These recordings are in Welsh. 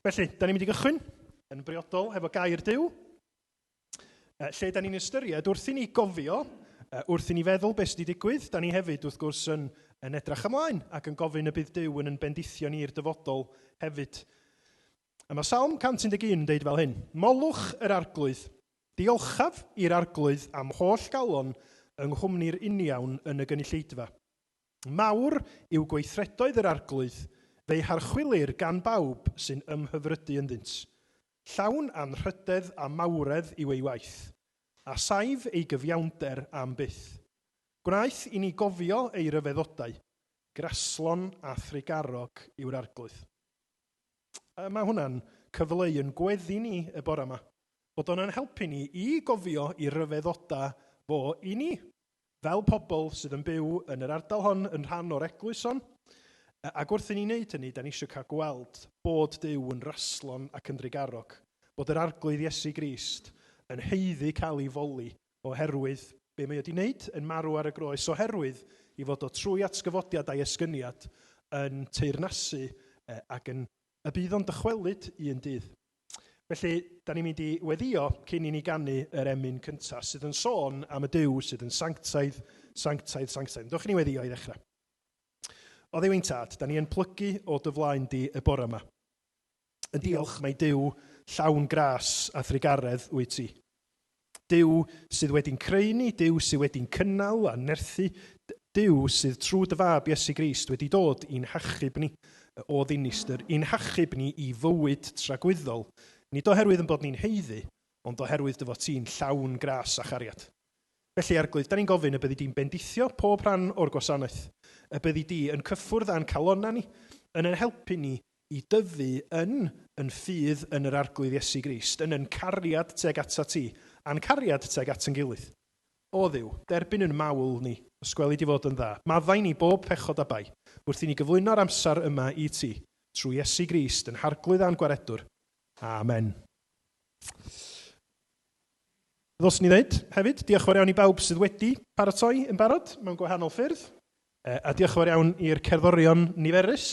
Felly, da ni'n mynd i gychwyn yn briodol hefo gair Duw, lle da ni'n ystyried wrth i ni gofio, wrth i ni feddwl beth sydd wedi digwydd, da ni hefyd wrth gwrs yn, yn edrach ymlaen ac yn gofyn y bydd Duw yn yn bendithio ni i'r dyfodol hefyd. A mae Salm 111 yn deud fel hyn, Molwch yr Arglwydd, diolchaf i'r Arglwydd am holl galon yng nghwmni'r uniawn yn y gynulleidfa. Mawr yw gweithredoedd yr Arglwydd, fe'u harchwilir gan bawb sy'n ymhyfrydu ynddynt. Llawn anrhydedd a mawredd yw ei waith, a saif ei gyfiawnder am byth. Gwnaeth i ni gofio ei ryfeddodau, graslon a thrugarog yw'r Arglwydd. Mae hwnna'n cyfleu yn gweddi ni y bore yma, bod o'n yn helpu ni i gofio i ryfeddodau fo i ni. Fel pobl sydd yn byw yn yr ardal hon, yn rhan o'r eglwys hon, ac wrth i ni wneud hynny, da ni eisiau cael gweld bod Duw yn raslon ac yn drugarog, bod yr Arglwydd Iesu Grist yn haeddu cael ei foli oherwydd be mae o wedi wneud, yn marw ar y groes, oherwydd i fod o trwy atgyfodiad a'i esgyniad yn teyrnasu ac yn y bydd o'n dychwelyd un dydd. Felly, da ni'n mynd i weddio cyn i ni ganu yr emyn cyntaf sydd yn sôn am y Duw sydd yn sanctaidd, sanctaidd, sanctaidd. Dewch i ni weddio i ddechrau. O Dduw ein tad, da ni yn plygu o dy flaen di y bore yma. Yn diolch mai Duw llawn gras a thrugaredd wyt ti. Duw sydd wedi'n creu ni, Duw sydd wedi'n cynnal a nerthu, Duw sydd trwy dy fab Iesu Grist wedi dod i'n hachub ni o ddinistr, i'n hachub ni i fywyd tragwyddol, nid oherwydd yn bod ni'n haeddu, ond oherwydd dy fod ti'n llawn gras a chariad. Felly, Arglwydd, da ni'n gofyn y byddi di'n bendithio pob rhan o'r gwasanaeth, y byddi di yn cyffwrdd â'n calonnau ni, yn ein helpu ni i dyfu yn yn ffydd yn yr Arglwydd Iesu Grist, yn yn cariad tuag atat ti, a'n cariad tuag at yn gilydd. O Dduw, derbyn yn mawl ni, os gweli di fod yn dda. Maddau ni bob pechod a bai, wrth i ni gyflwyno'r amser yma i ti, trwy Iesu Grist, yn Harglwydd a'n Gwaredwr. Amen. Ddylswn i ddeud hefyd, diolch yn fawr iawn i bawb sydd wedi paratoi yn barod mewn gwahanol ffyrdd. A diolch yn fawr iawn i'r cerddorion niferus.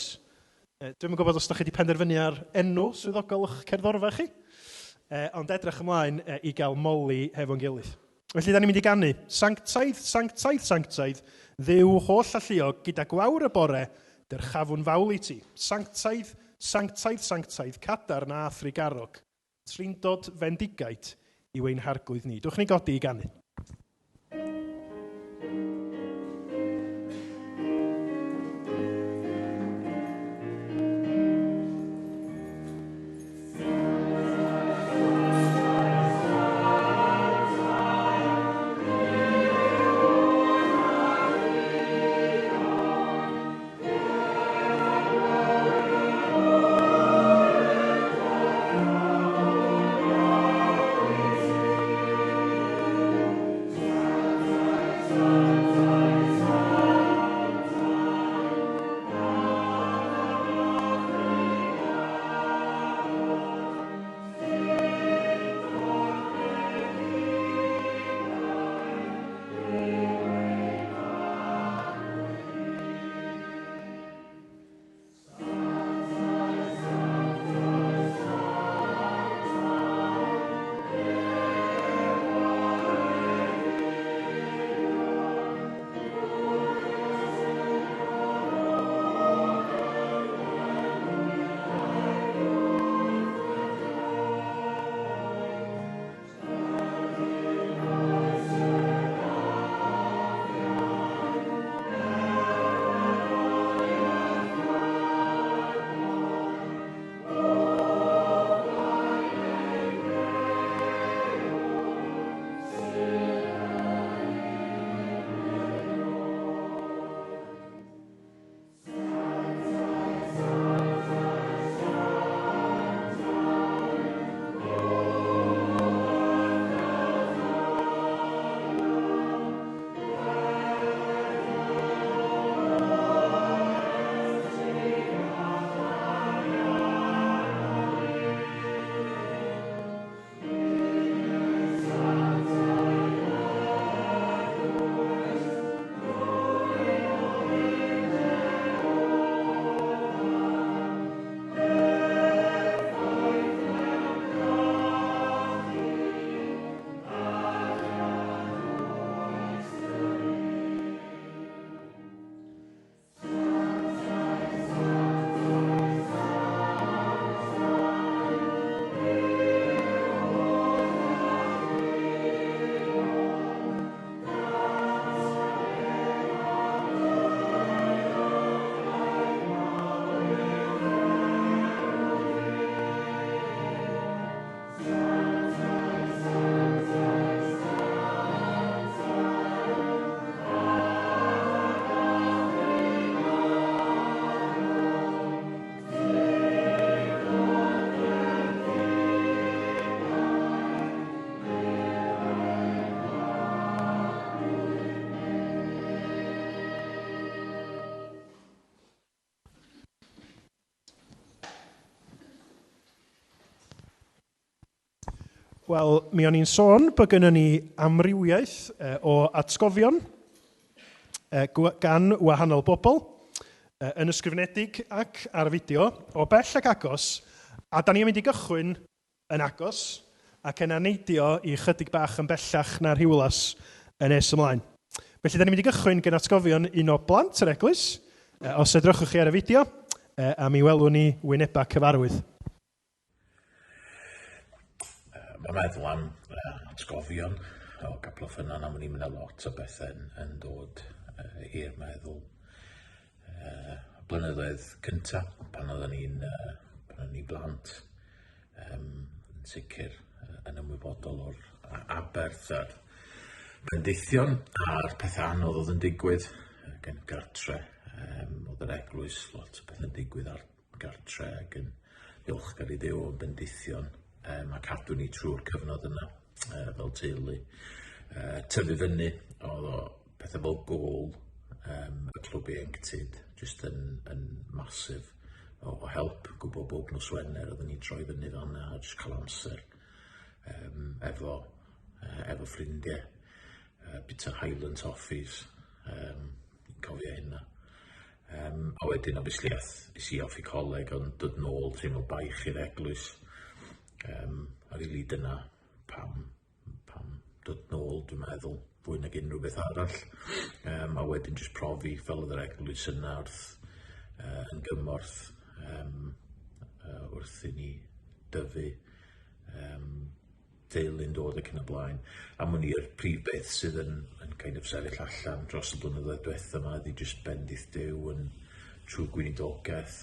Dwi'm yn gwybod os da chi wedi penderfynu ar enw swyddogol eich cerddorfa chi, ond edrych ymlaen i gael moli hefo'n gilydd. Felly, da ni'n mynd i ganu, Sanctaidd, sanctaidd, sanctaidd, Dduw holl alluog, gyda gwawr y bore, dyrchafwn fawl i ti. Sanctaidd, sanctaidd, sanctaidd, cadarn a thrugarog, Trindod fendigaid yw ein Harglwydd ni. Dwch ni godi i ganu. Wel, mi o'n i'n sôn bod gennym ni amrywiaeth o atgofion gan wahanol bobl, yn ysgrifenedig ac ar fideo, o bell ac agos, a da ni'n mynd i gychwyn yn agos ac yna neidio i chydig bach yn bellach na'r Rhiwlas yn nes ymlaen. Felly, da ni'n mynd i gychwyn gan atgofion un o blant yr eglwys, os edrychwch chi ar y fideo, a mi welwn ni wynebau cyfarwydd. Mae'n meddwl am atgofion o Gapel y Ffynnon, am o'n i'n mynd â lot o bethau yn dod i'r meddwl. Blynyddoedd cyntaf, pan oedden ni'n pan o'n i'n blant, yn sicr yn ymwybodol o'r aberth a'r bendithion a'r pethau anodd oedd yn digwydd gan gartre. Oedd yr eglwys, lot o bethau'n digwydd ar gartre ac yn ddiolchgar i Dduw am bendithion a cadw ni trwy'r cyfnod yna fel teulu. Tyfu fyny, oedd o pethau fel gôl, y clwb ieuenctid, jyst yn massive o help. Gwybod bob nos Wener oedden ni'n troi fyny fan'na a jyst cael amser efo ffrindiau. Bita Highland Toffees, cofio hynna. A wedyn obviously es i off i coleg, ond dod nôl teimlo baich i'r eglwys. A really dyna pam dod nôl, dwi'n meddwl, fwy nag unrhyw beth arall. A wedyn jyst profi fel oedd yr eglwys yna wrth yn gymorth wrth i ni dyfu, teulu'n dod ac yn y blaen. A mwyn i'r prif beth sydd yn kind of sefyll allan dros y blynyddoedd diwetha yma ydy jyst bendith Duw yn trwy gweinidogaeth.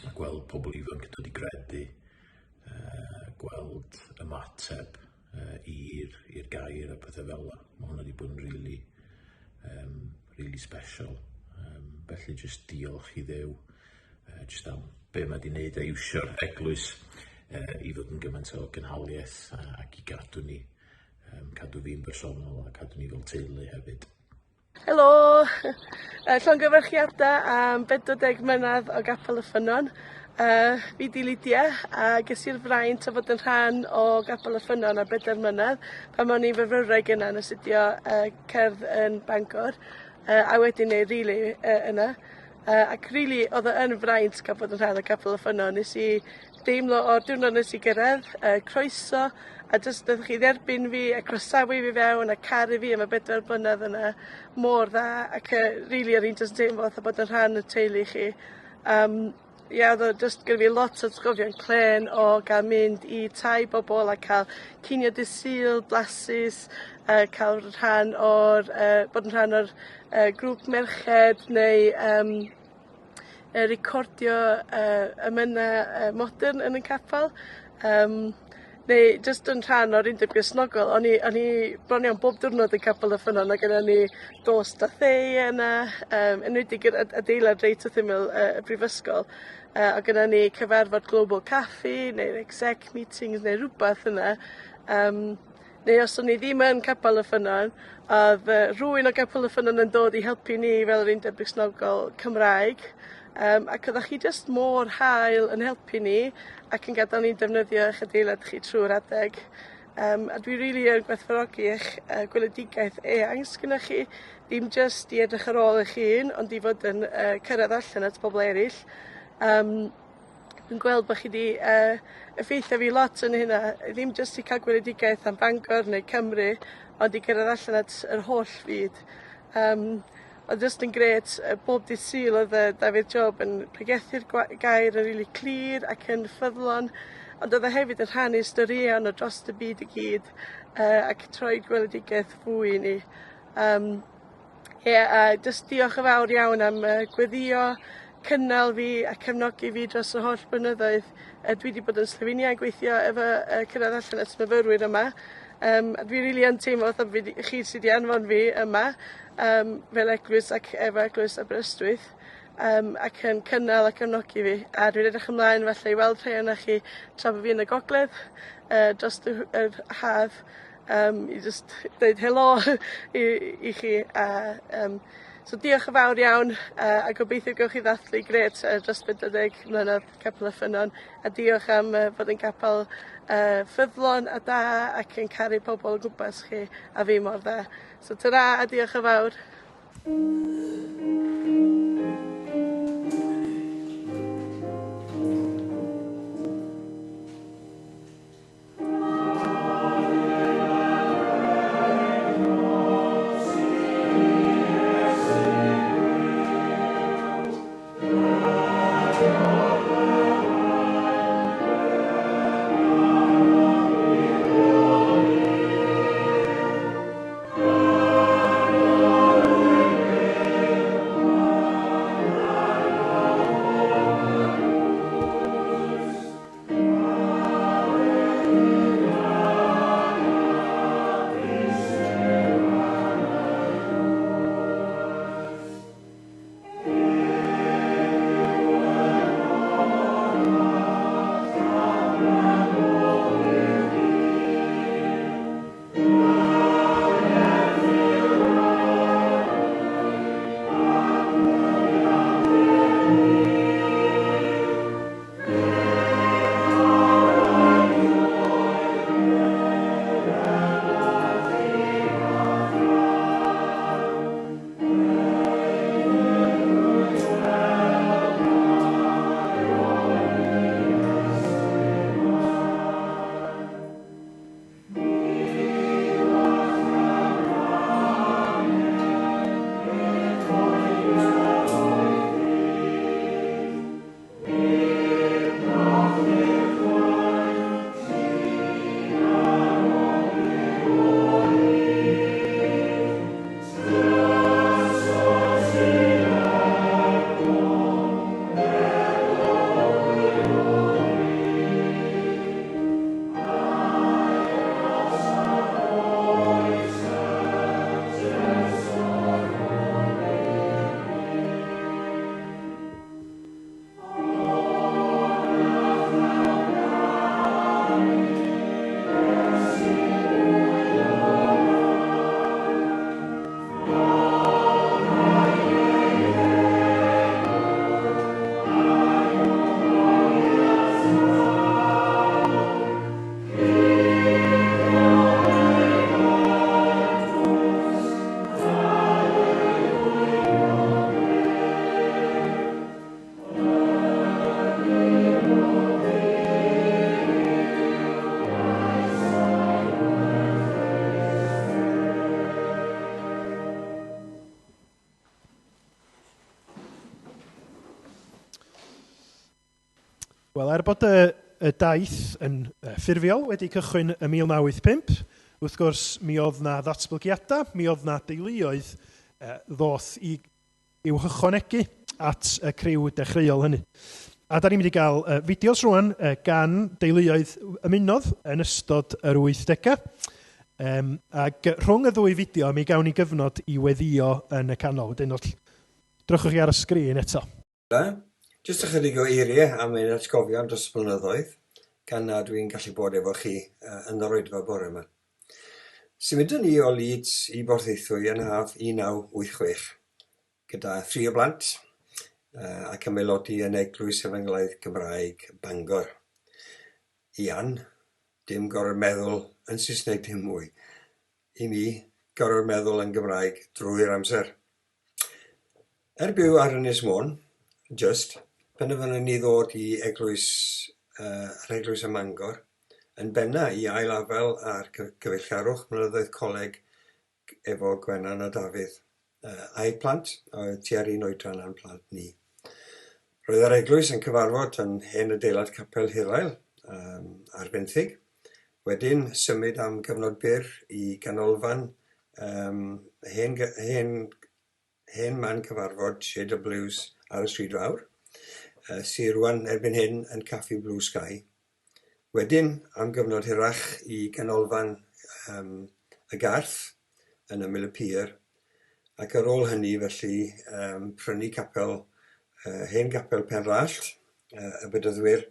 A gweld pobl ifanc yn dod i gredu, gweld ymateb i'r gair a pethau fel yna. Mae hwnna wedi bod yn really, really special. Felly jyst diolch i Dduw jyst am be mae wedi wneud a iwsio'r eglwys i fod yn gymaint o gynhaliaeth ac i gadw ni, cadw fi'n bersonol a cadw ni fel teulu hefyd. Helo! Llongyfarchiadau am 40 mlynedd o Gapel y Ffynnon. Fi 'di Lydia a ges i'r fraint o fod yn rhan o Gapel y Ffynnon am 4 mlynedd pan o'n i'n fyfyrwraig yna yn astudio cerdd yn Bangor, a wedyn neud rili yna. Ac rili o'dd o yn fraint ca'l bod yn rhan o Capel y Ffynnon. Nes i deimlo o'r diwrnod nes i gyrraedd, croeso, a jyst nathoch chi dderbyn fi a croesawu fi fewn a caru fi am y bedwar blynedd yna mor dda, ac rili o'n i'n jyst teimlo fatha bod yn rhan o'r teulu chi. Ie, o'dd o jyst gyda fi lot o atgofion clên o ga'l mynd i tai bobol a ca'l cinio Dydd Sul blasus, ca'l rhan o'r bod yn rhan o'r grŵp merched neu recordio emyna modern yn y capal. Neu jyst yn rhan o'r Undeb Gristnogol. O'n i bron iawn bob diwrnod yn Capel y Ffynnon, a gynnon ni dost a the yna, enwedig yr adeilad reit wrth ymyl y brifysgol. A gynnon ni cyfarfod Global Caffi neu'r exec meetings neu rwbath yna. Neu os o'n i ddim yn Capel y Ffynnon, o'dd rhywun o Gapel y Ffynnon yn dod i helpu ni fel yr Undeb Gristnogol Cymraeg. Ac oeddech chi jyst mor hael yn helpu ni ac yn gadael ni'n defnyddio eich adeilad chi trwy'r adeg. A dwi rili yn gwerthfawrogi eich gweledigaeth eang sgynnoch chi, ddim jyst i edrych ar ôl eich hun, ond i fod yn cyrraedd allan at bobl eraill. Dwi'n gweld bod chi wedi effeithio fi lot yn hynna, ddim jyst i cael gweledigaeth am Bangor neu Cymru, ond i gyrraedd allan at yr holl fyd. Oedd jyst yn grêt, bob dydd Sul oedd Dafydd Job yn pregethu'r gair yn rili clir ac yn ffyddlon, ond oedd e hefyd yn rhannu storïon o dros y byd i gyd, ac troi gweledigaeth fwy i ni. Ie, a jyst diolch yn fawr iawn am gweddio, cynnal fi a cefnogi fi dros yr holl blynyddoedd. Dwi wedi bod yn Slovenia yn gweithio efo cyrraedd allan at myfyrwyr yma. A dwi rili yn teimlo fatha chi sydd wedi anfon fi yma, fel eglwys ac efo eglwys Aberystwyth, ac yn cynnal a cefnogi fi. A dwi'n edrych ymlaen falle i weld rhai ohonoch chi tra bo' fi yn y gogledd dros yr haf, i jyst deud helo i chi a. So diolch yn fawr iawn a gobeithio gewch chi ddathlu grêt dros 40 mlynedd Capel y Ffynnon a diolch am fod yn capel ffyddlon a da ac yn caru pobl o gwmpas chi a fi mor dda. So ta-ra a diolch yn fawr. Wel, er bod y, y daith yn ffurfiol wedi cychwyn ym 1985, wrth gwrs mi oedd na ddatblygiadau, mi oedd na deuluoedd ddoth i, i'w hychwanegu at y criw dechreuol hynny. A da ni'n mynd i gael fideos rwan gan deuluoedd ymunodd yn ystod yr 80au. Ac rhwng y ddwy fideo, mi gawn ni gyfnod i weddio yn y canol. Wedyn, oll, drychwch chi ar y sgrin eto. Jyst ychydig o eiriau am ein atgofion dros y blynyddoedd, gan na dwi'n gallu bod efo chi yn yr oedfa bore yma. Symudon ni o Leeds i Borthaethwy yn haf 1986, gyda thri o blant, ac ymaelodi yn Eglwys Efengylaidd Gymraeg Bangor. Ian, dim gorfod meddwl yn Saesneg dim mwy. I mi, gorfod meddwl yn Gymraeg drwy'r amser. Er byw ar Ynys Môn, jyst, penderfynon ni ddod i eglwys, yr eglwys ym Mangor, yn benna i ail-afael ar gyfeillgarwch mynyddoedd coleg efo Gwenan a Dafydd, a'u plant, a oedd tua'r un oedran â'n plant ni. Roedd yr eglwys yn cyfarfod yn hen adeilad Capel Hirael, ar benthyg. Wedyn symud am gyfnod byr i ganolfan hen, hen hen man cyfarfod JWs ar y Stryd Fawr, sy rŵan erbyn hyn yn Caffi Blue Sky. Wedyn, am gyfnod hirach i ganolfan y Garth yn ymyl y pier, ac ar ôl hynny felly prynu capel, hen gapel Penrallt, y Bedyddwyr,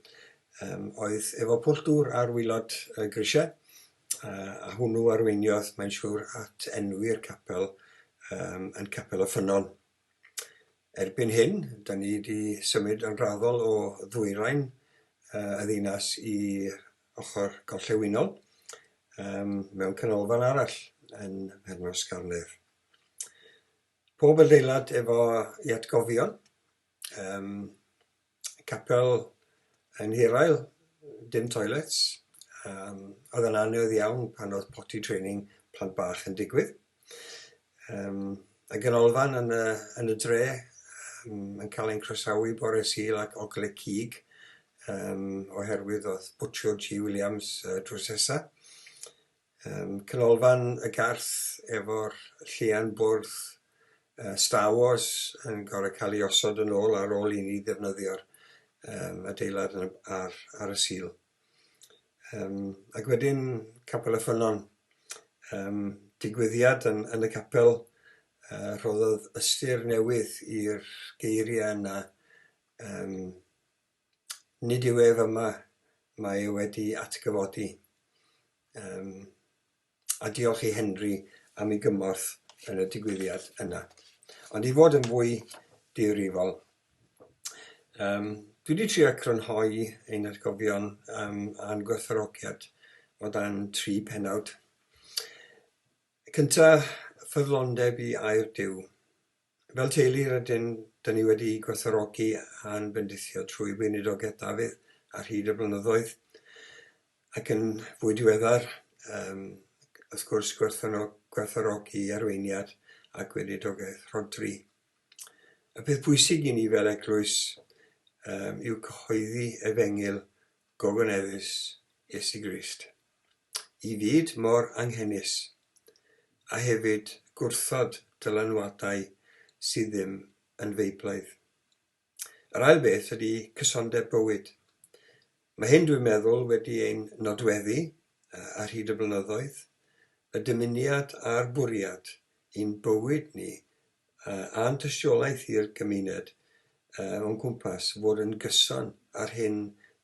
oedd efo pwll dŵr ar waelod y grisiau, a hwnnw arweiniodd, mae'n siŵr, at enwi'r capel yn Capel y Ffynnon. Erbyn hyn, da ni wedi symud yn raddol o ddwyrain y ddinas i ochr gorllewinol, mewn canolfan arall yn Mhenrhos Garnedd. Pob adeilad efo ei atgofion, capel yn Hirael, dim toilets, oedd yn anodd iawn pan oedd potty training plant bach yn digwydd. Y ganolfan yn y, yn y dre yn cael ein croesawu bore Sul ac ogle cig, oherwydd oedd bwtsiwr G Williams drws nesa. Canolfan y Garth efo'r llian bwrdd Star Wars yn gorfod cael ei osod yn ôl ar ôl i ni ddefnyddio'r adeilad ar, ar y Sul. Ac wedyn Capel y Ffynnon. Digwyddiad yn, yn y capel rhoddodd ystyr newydd i'r geiriau yna. Nid yw ef yma, mae e wedi atgyfodi. A diolch i Henry am ei gymorth yn y digwyddiad yna. Ond i fod yn fwy difrifol, dwi wedi trio crynhoi ein atgofion a'n gwerthfawrogiad o dan tri pennawd. Cynta, ffyddlondeb i air Duw. Fel teulu rydyn, 'dyn ni wedi gwerthfawrogi a'n bendithio trwy weinidogaeth Dafydd ar hyd y blynyddoedd, ac yn fwy diweddar, wrth gwrs gwerthfawrogi arweiniad a gweinidogaeth Rhodri. Y peth pwysig i ni fel eglwys yw cyhoeddi efengyl gogoneddus Iesu Grist i fyd mor anghenus, a hefyd gwrthod dylanwadau sydd ddim yn Feiblaidd. Yr ail beth ydy cysondeb bywyd. Mae hyn, dwi'n meddwl, wedi ein nodweddu ar hyd y blynyddoedd, y dymuniad a'r bwriad i'n bywyd ni a'n tystiolaeth i'r gymuned o'n cwmpas fod yn gyson â'r hyn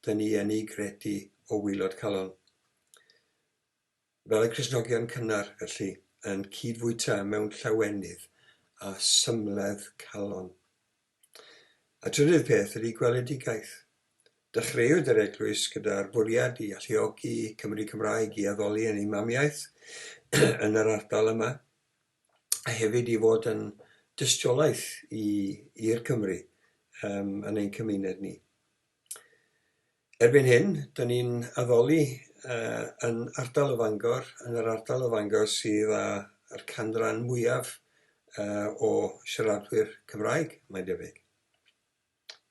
'dyn ni yn ei gredu o waelod calon. Fel y Cristnogion cynnar, felly, yn cyd-fwyta mewn llawenydd a symledd calon. Y trydydd peth ydy gweledigaeth. Dechreuwyd yr eglwys gyda'r bwriad i alluogi Cymry Cymraeg i addoli yn eu mamiaith yn yr ardal yma, a hefyd i fod yn dystiolaeth i'r Cymry yn ein cymuned ni. Erbyn hyn, dyn ni'n addoli yn ardal y Fangor, yn yr ardal y Fangor sydd â'r canran mwyaf o siaradwyr Cymraeg, mae'n debyg.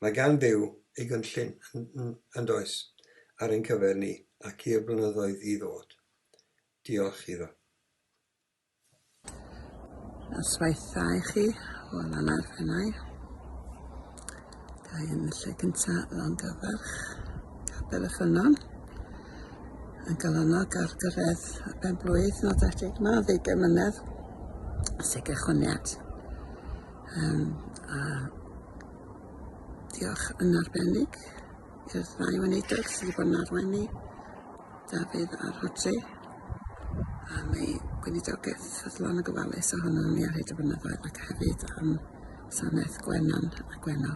Mae gan Dduw ei gynllun, yn does, ar ein cyfer ni ac i'r blynyddoedd i ddod. Diolch iddo. Noswaith dda i chi o Lannau'r Fenai. Ga i yn y lle cynta longyfarch Capel y Ffynnon yn galonnog ar gyrraedd y ben blwydd nodedig 'ma, ddeugain mlynedd ers ei gychwyniad. A diolch yn arbennig i'r ddau weinidog sydd wedi bod yn arwain ni, Dafydd a Rhodri, am eu gweinidogaeth ffyddlon a gofalus ohonon ni ar hyd y blynyddoedd ac hefyd am wasanaeth Gwenan a Gwenno.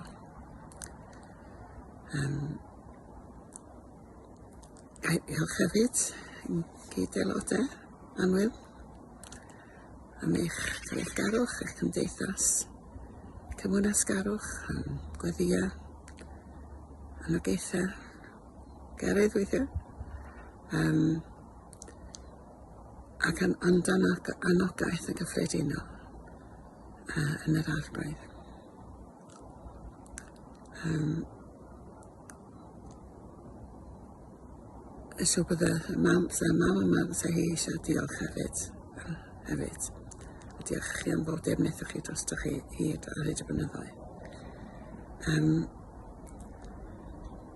Ga i diolch hefyd i'n cyd-aelodau annwyl am eich cyfeillgarwch, eich cymdeithas, cymwynasgarwch, am gweddïau, anogaethau, Gareth weithiau. Ac am amdan anogaeth yn gyffredinol yn yr arglwydd. So bydde mam, bysa mam yma, bysa hi eisiau diolch hefyd. Hefyd. A diolch i chi am bob dim wnaethoch chi drostoch chi hyd ar hyd y blynyddoedd.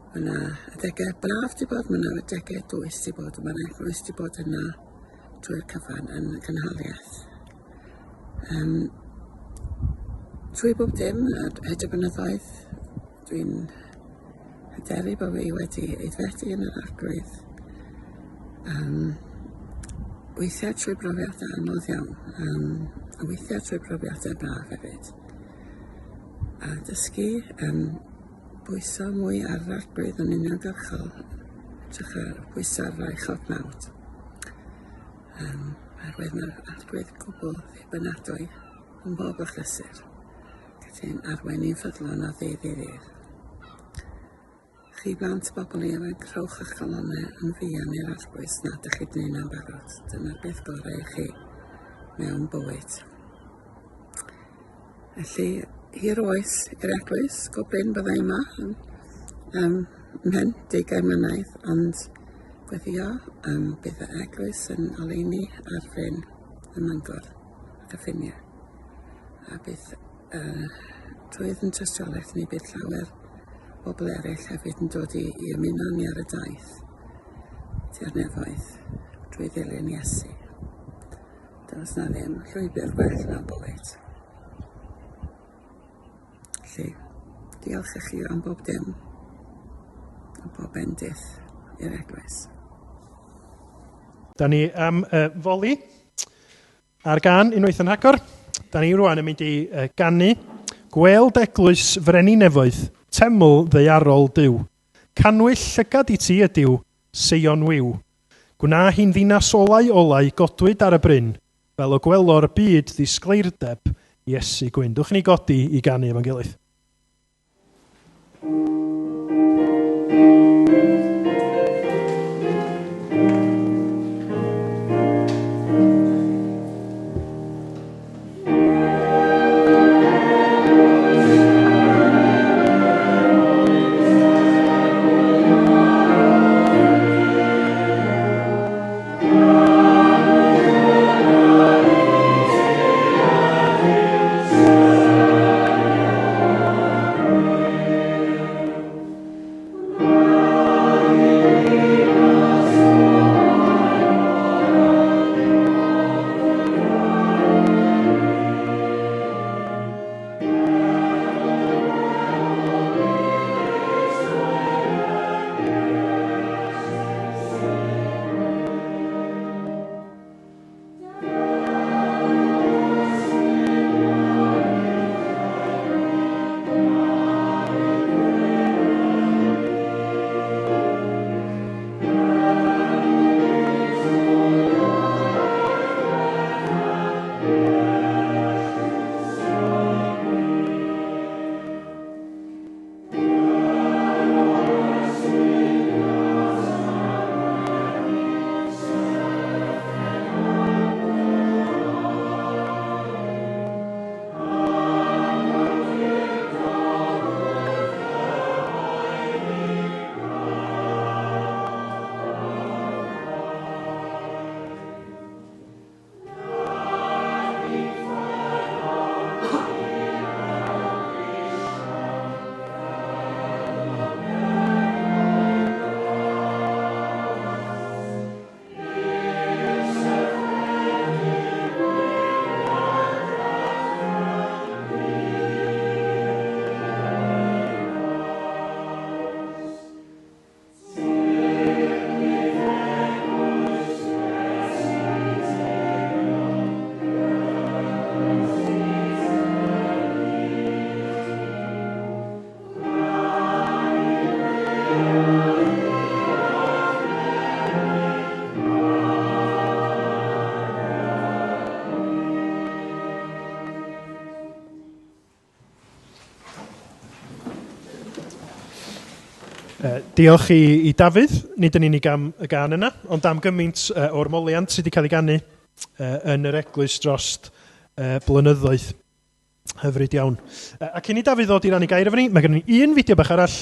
Mae 'na adegau braf 'di bod, ma' 'na adegau dwys 'di bod, ma'r eglwys 'di bod yna trwy'r cyfan yn cynhaliaeth. Trwy bob dim ar hyd y blynyddoedd, dwi'n hyderu bo' fi wedi aeddfedu yn yr Arglwydd. Weithiau trwy brofiadau anodd iawn, a weithiau trwy brofiadau braf hefyd. A dysgu yym bwyso mwy ar yr arglwydd yn uniongyrchol, edrych ar pwyso ar fraich o'r cnawd. Yym, oherwydd mae'r arglwydd gwbl ddibynadwy yn bob achlysur, gyda'n arwain ni'n ffyddlon o ddydd i ddydd. Chi blant bobl ifanc, rhowch eich calonnau yn fuan i'r Arglwydd os nad ydych chi 'di neud 'na'n barod. Dyna'r beth gorau i chi mewn bywyd. Felly, hir oes i'r eglwys, go brin bydda i yma yn um, ymhen deugain mlynedd, ond gweddio um, bydd y eglwys yn oleuni ar fryn ym Mangor ac y ffiniau. A bydd uh, trwy yn tystiolaeth ni bydd llawer bobl eraill hefyd yn dod i, i ymuno ni ar y daith tua'r nefoedd drwy ddilyn Iesu. Does na ddim llwybr gwell mewn bywyd. Felly, diolch i chi am bob dim, am bob bendith i'r eglwys. Da ni am uh, foli Ar gan unwaith yn rhagor, da ni rwan yn mynd i ganu Gweld eglwys frenin nefoedd, teml ddaearol Duw. Cannwyll llygad i ti ydyw, Seion wiw. Gwna hi'n ddinas olau olau godwyd ar y bryn, fel y gwelo'r byd ddisgleirdeb Iesu gwyn. Dwch i ni godi i ganu efo'n gilydd. Diolch i, i Dafydd, nid yn unig am y gan yna, ond am gymaint uh, o'r moliant sydd wedi cael ei ganu uh, yn yr eglwys dros uh, blynyddoedd. Hyfryd iawn. Uh, a cyn i Dafydd ddod i rannu gair efo ni, mae gennym ni un fideo bach arall,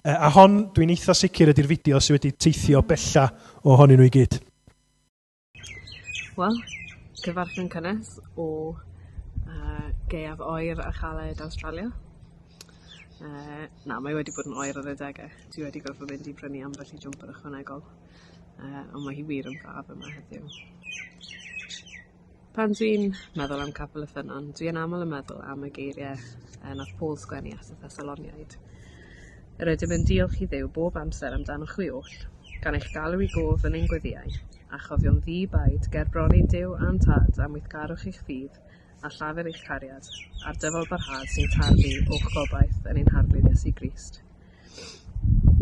uh, a hon, dwi'n eitha sicr ydy'r fideo sydd wedi teithio bella ohonyn nhw i gyd. Wel, cyfarchion cynnes o yy gaeaf oer a chaled Awstralia. Yy na, mae wedi bod yn oer ar adege. Dwi wedi gorfod mynd i brynu ambell i jwmper ychwanegol. Yy on' mae hi wir yn braf yma heddiw. Pan dwi'n meddwl am Capel y Ffynnon, dwi yn aml yn meddwl am y geirie yy nath Paul sgwennu at y Thessaloniaid. Yr ydym yn diolch i Dduw bob amser amdanoch chwi oll, gan eich galw i gof yn ein gweddiau, a chofio'n ddi-baid ger bron ein Duw a'n Tad am weithgarwch eich ffydd a llafur eich cariad, a'r dyfalbarhad sy'n tarddu o'ch gobaith yn ein Harglwydd Iesu Grist.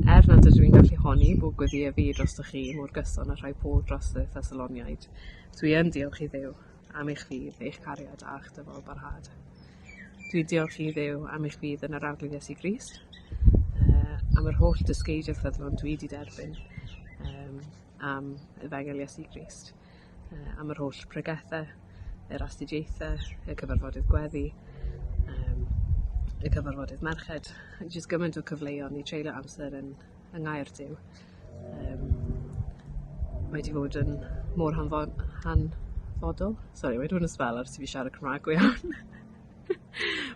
Er nad ydw i'n gallu honni bod gweddïau fi drostoch chi mor gyson â rhai Paul dros y Thessaloniaid, dwi yn diolch i Dduw am eich ffydd, eich cariad a'ch dyfalbarhad. Dwi'n diolch i Dduw am eich ffydd yn yr Arglwydd Iesu Grist, am yr holl dysgeidiaeth ffyddlon dwi 'di derbyn yym am Efengyl Iesu Grist. Yy am yr holl pregethe, yr astudiaethe, y cyfarfodydd gweddi, yym y cyfarfodydd merched, jyst gymaint o cyfleon i treulio amser yn yng Nghaer Duw. Yym mae 'di fod yn mor hanfon- hanfodol. Sori mae 'di bod yn sbel ers i fi siarad Cymra'g go iawn.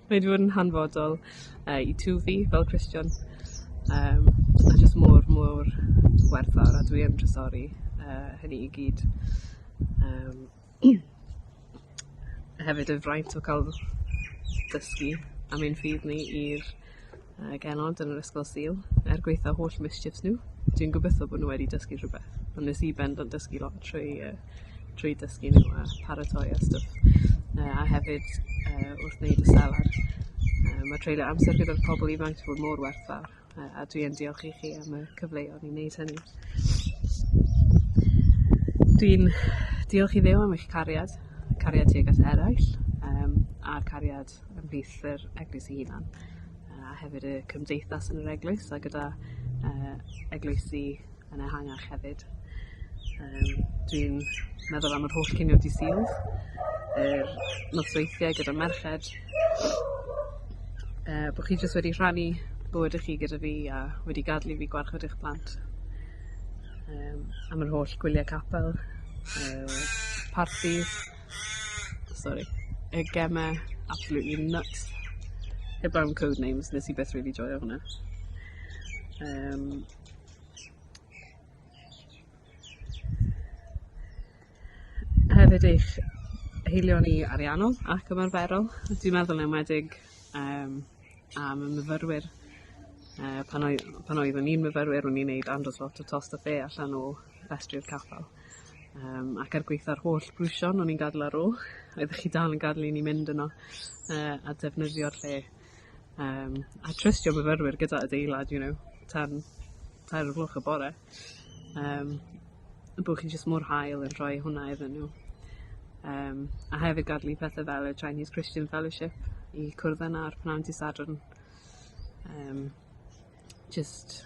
Mae 'di bod yn hanfodol yy i twf fi fel Cristion yym a jyst mor mor werthfawr a dwi yn trysori yy hynny i gyd. Yym hefyd y fraint o ca'l dysgu am ein ffydd ni i'r yy genod yn yr ysgol Sul er gwaetha holl mischiefs nw. Dwi'n gobitho bo' nw wedi dysgu rhwbeth on' nes i bendant dysgu lot trwy yy trwy dysgu nw a paratoi a stwff. Yy a hefyd yy wrth neud y selar. Yy ma' treulio amser gyda'r pobol ifanc 'di bod mor werthfawr yy a dwi yn diolch i chi am y cyfleodd i neud hynny. Dwi'n diolch i Dduw am eich cariad, cariad tuag at eraill yym a'r cariad ymhlith yr eglwys ei hunan. A hefyd y cymdeithas yn yr eglwys a gyda yy eglwysi yn ehangach hefyd. Yym dwi'n meddwl am yr holl cinio Dydd Sul, yr nosweithiau gyda merched, yy bo' chi jyst wedi rhannu bywydau chi gyda fi a wedi gadel i fi gwarchod eich plant. Yym am yr holl gwylie capel, yy partis, sori, y geme absolutely nuts. Heblaw am Codenames, nes i byth rili joio hwnna. Yym. Hefyd eich haelioni ariannol ac ymarferol. Dwi'n meddwl yn enwedig yym am y myfyrwyr yy pan oe- pan oeddwn i'n myfyrwyr o'n i'n neud andros lot o tost a the allan o festri'r capel. Yym ac er gwaetha'r holl briwsion o'n i'n gadel ar ôl, oeddech chi dal yn gadel i ni mynd yno yy a defnyddio'r lle. Yym a trystio myfyrwyr gyda adeilad you know tan tair o'r gloch y bore. Yym bo' chi jyst mor hael yn rhoi hwnna iddyn nhw. Yym a hefyd gadel i pethe fel y Chinese Christian Fellowship i cwrdd yna ar pnawn dy Sadwrn. Yym jyst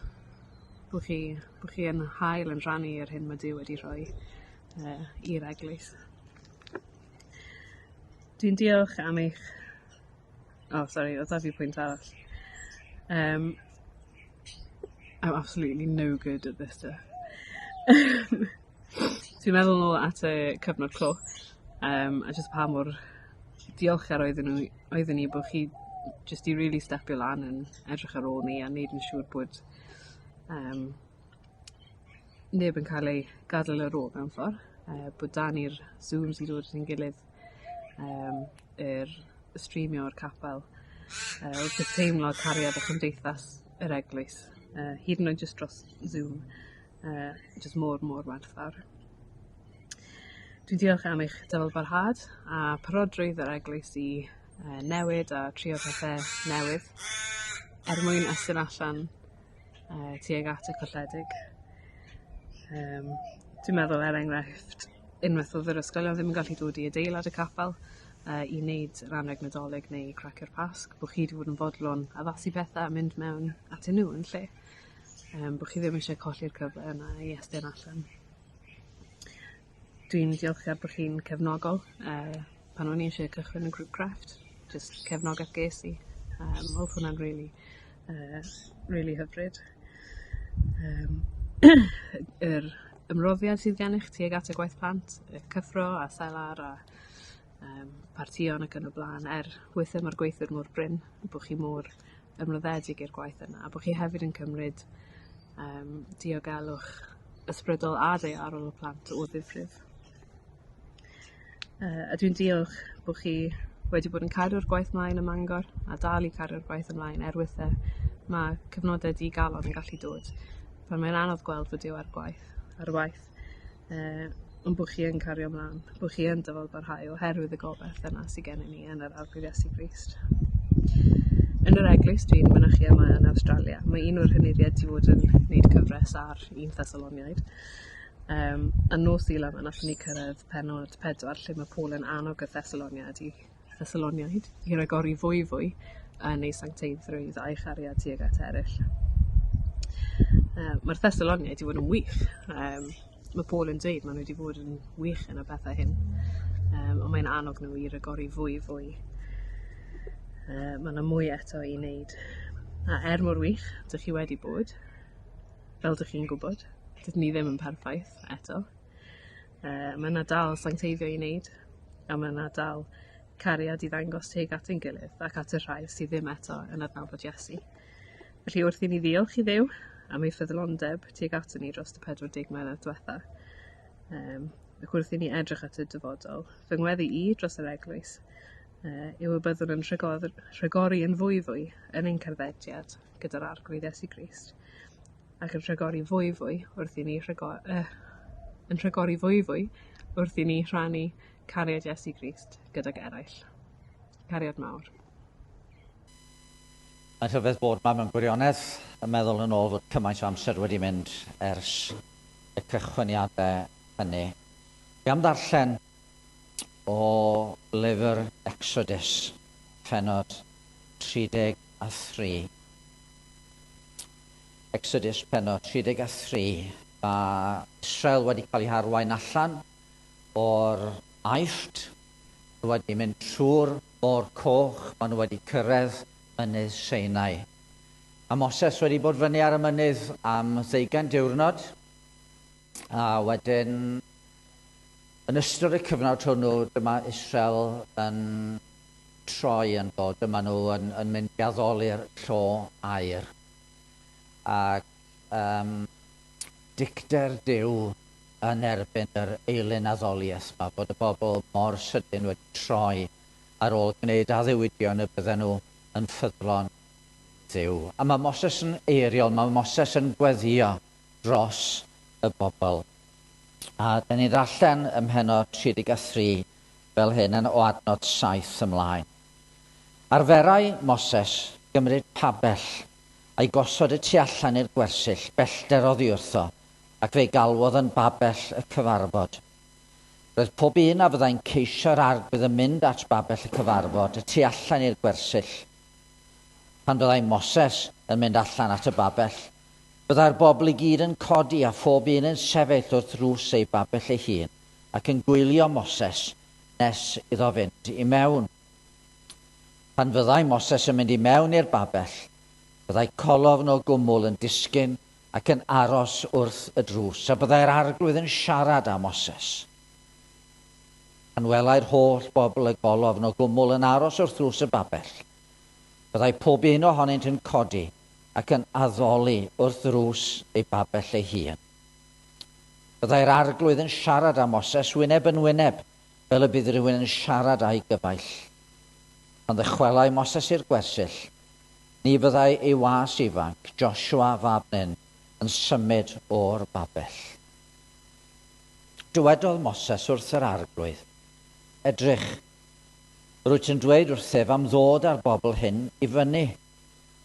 bo' chi bo' chi yn hael yn rhannu yr hyn ma' Duw wedi rhoi yy i'r eglwys. Dwi'n diolch am eich O sori odd 'da fi pwynt arall. Yym. I'm absolutely no good at this stuff. Dwi'n meddwl nôl at y cyfnod clo yym a jyst pa mor diolchgar oedden nhw oedden ni bo' chi jyst 'di rili stepio lan yn edrych ar ôl ni a neud yn siŵr bod yym neb yn ca'l ei gadel ar ôl mewn ffor. Yy bod 'da ni'r Zooms i dod at ein gilydd yym yr streamio o'r capel yy o'dd jyst teimlo cariad a chymdeithas yr eglwys yy hyd yn oed jyst dros Zoom yy jyst mor mor werthfawr. Dwi'n diolch am eich dyfalbarhad a parodrwydd yr eglwys i yy newid a trio pethe newydd er mwyn estyn allan yy tuag at y colledig. Yym dwi'n meddwl er enghraifft unwaith odd yr ysgolion ddim yn gallu dod i adeilad y capel yy i neud yr anreg Nadolig neu cracio'r Pasg bo' chi 'di bod yn fodlon addasu pethe a mynd mewn atyn nhw yn lle. Yym bo' chi ddim isie colli'r cyfle yna i estyn allan. Dwi'n diolchgar bo' chi'n cefnogol yy pan o'n i isie cychwyn y grŵp crefft jyst cefnogeth ges i yym o'dd hwnna'n rili yy rili hyfryd. Yym yr ymroddiad sydd gennych tuag at y gwaith plant, y cyffro a selar a yym partïon ac yn y bla'n er weithe ma'r gweithwyr mor brin bo' chi mor ymroddedig i'r gwaith yna a bo' chi hefyd yn cymryd yym diogelwch ysbrydol a daearol y plant o ddifrif. Yy a dwi'n diolch bo' chi wedi bod yn cadw'r gwaith mlaen ym Mangor a dal i cario'r gwaith ymlaen er withe ma' cyfnode digalon yn gallu dod pan mae'n anodd gweld fod Duw ar gwaith ar waith. Yy Ond bod chi yn cario ymlaen, bod chi yn dyfal barhau oherwydd y gobaith yna sydd gennym ni yn yr Arglwydd Iesu Grist. Yn yr eglwys dwi'n mynychu yma yn Awstralia, mae un o'r henuriaid 'di fod yn gwneud cyfres ar un Thessaloniaid. Um, a nos Sul yma nathon ni cyrraedd pennod 4 lle mae Paul yn annog y Thessaloniaid i Thessaloniaid i ragori fwy fwy yn ei sancteiddrwydd a'i chariad tuag at eraill. Mae'r Thessaloniaid 'di fod yn wych. Um, mae Paul yn dweud maen nhw wedi bod yn wych yn y pethau hyn. Um, ond mae'n annog nhw i ragori fwy fwy. Mae yna mwy eto i wneud. A er mor wych dych chi wedi bod, fel dych chi'n gwybod, dydyn ni ddim yn perffaith eto. Mae yna dal sancteiddio i wneud, a mae yna dal cariad i ddangos tuag at ein gilydd ac at y rhai sydd ddim eto yn adnabod Iesu. Felly wrth i ni ddiolch i Dduw am ei ffyddlondeb tuag aton ni dros y 40 mlynedd diwetha, ac wrth i ni edrych at y dyfodol, fy ngweddi i dros yr eglwys yw y byddwn yn rhagori yn fwy fwy yn ein cerddediad gyda'r Arglwydd Iesu Grist, ac yn rhagori fwy fwy wrth i ni yn rhagori fwy fwy wrth i ni rhannu cariad Iesu Grist gydag eraill. Cariad mawr. Mae'n rhyfedd bod 'ma mewn gwirionedd, yn meddwl yn ôl fod cymaint o amser wedi mynd ers y cychwyniadau hynny. Dwi am ddarllen o lyfr Exodus, pennod 33. Exodus pennod 33. Mae Israel wedi cael ei harwain allan o'r Aifft, wedi mynd trwy'r Môr Coch, maen nhw wedi cyrraedd mynydd Sinai. A Moses wedi bod fyny ar y mynydd am ddeugain diwrnod, a wedyn yn ystod y cyfnod hwnnw, dyma Israel yn troi yn dod, dyma nhw yn, yn mynd i addoli'r llo aur. Ac um, dicter Duw yn erbyn yr eilun addoliaeth 'ma, bod y bobl mor sydyn wedi troi ar ôl gwneud addewidion y bydden nhw yn ffyddlon i Dduw. A mae Moses yn eiriol, mae Moses yn gweddïo dros y bobl. A dyn ni'n ddarllen ym mhennod 33 fel hyn yn o adnod 7 ymlaen. Arferai Moses gymryd pabell a'i gosod y tu allan i'r gwersyll, bellter oddi wrtho, ac fe'i galwodd yn babell y cyfarfod. Roedd pob un a fyddai'n ceisio'r Arglwydd yn mynd at babell y cyfarfod y tu allan i'r gwersyll. Pan fyddai Moses yn mynd allan at y babell, byddai'r bobl i gyd yn codi a phob un yn sefyll wrth ddrws ei babell ei hun ac yn gwylio Moses nes iddo fynd i mewn. Pan fyddai Moses yn mynd i mewn i'r babell, byddai colofn o gwmwl yn disgyn ac yn aros wrth y drws, a byddai'r Arglwydd yn siarad â Moses. Pan welai'r holl bobl y golofn o gwmwl yn aros wrth ddrws y babell, byddai pob un ohonynt yn codi ac yn addoli wrth ddrws ei babell ei hun. Byddai'r Arglwydd yn siarad â Moses wyneb yn wyneb, fel y bydd rhywun yn siarad â'i gyfaill. Pan ddychwelai Moses i'r gwersyll, Ni fyddai ei was ifanc, Joshua fab Nun, yn symud o'r babell. Dywedodd Moses wrth yr Arglwydd, Edrych, rwyt yn dweud wrthyf am ddod â'r bobl hyn i fyny,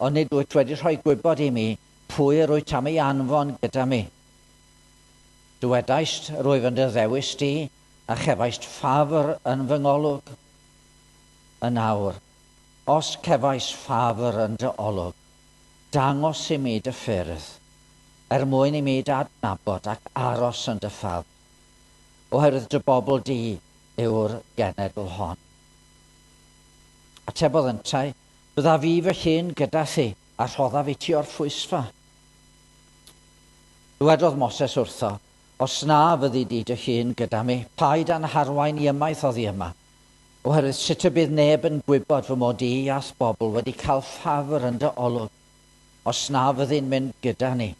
ond nid wyt wedi rhoi gwybod i mi pwy yr wyt am ei anfon gyda mi. Dywedaist, Rwyf yn dy ddewis di, a chefaist ffafr yn fy ngolwg. Yn awr, Os cefais ffafr yn dy olwg, dangos i mi dy ffyrdd, er mwyn i mi dy adnabod ac aros yn dy ffafr, oherwydd dy bobl di yw'r genedl hon. Atebodd yntau, Byddaf fi fy hun gyda thi, a rhoddaf i ti orffwysfa. Dywedodd Moses wrtho, Os na fyddi di dy hun gyda mi, paid â'n harwain i ymaith oddi yma. Oherwydd sut y bydd neb yn gwybod fy mod i a'th bobl wedi cael ffafr yn dy olwg, os na fyddi'n mynd gyda ni?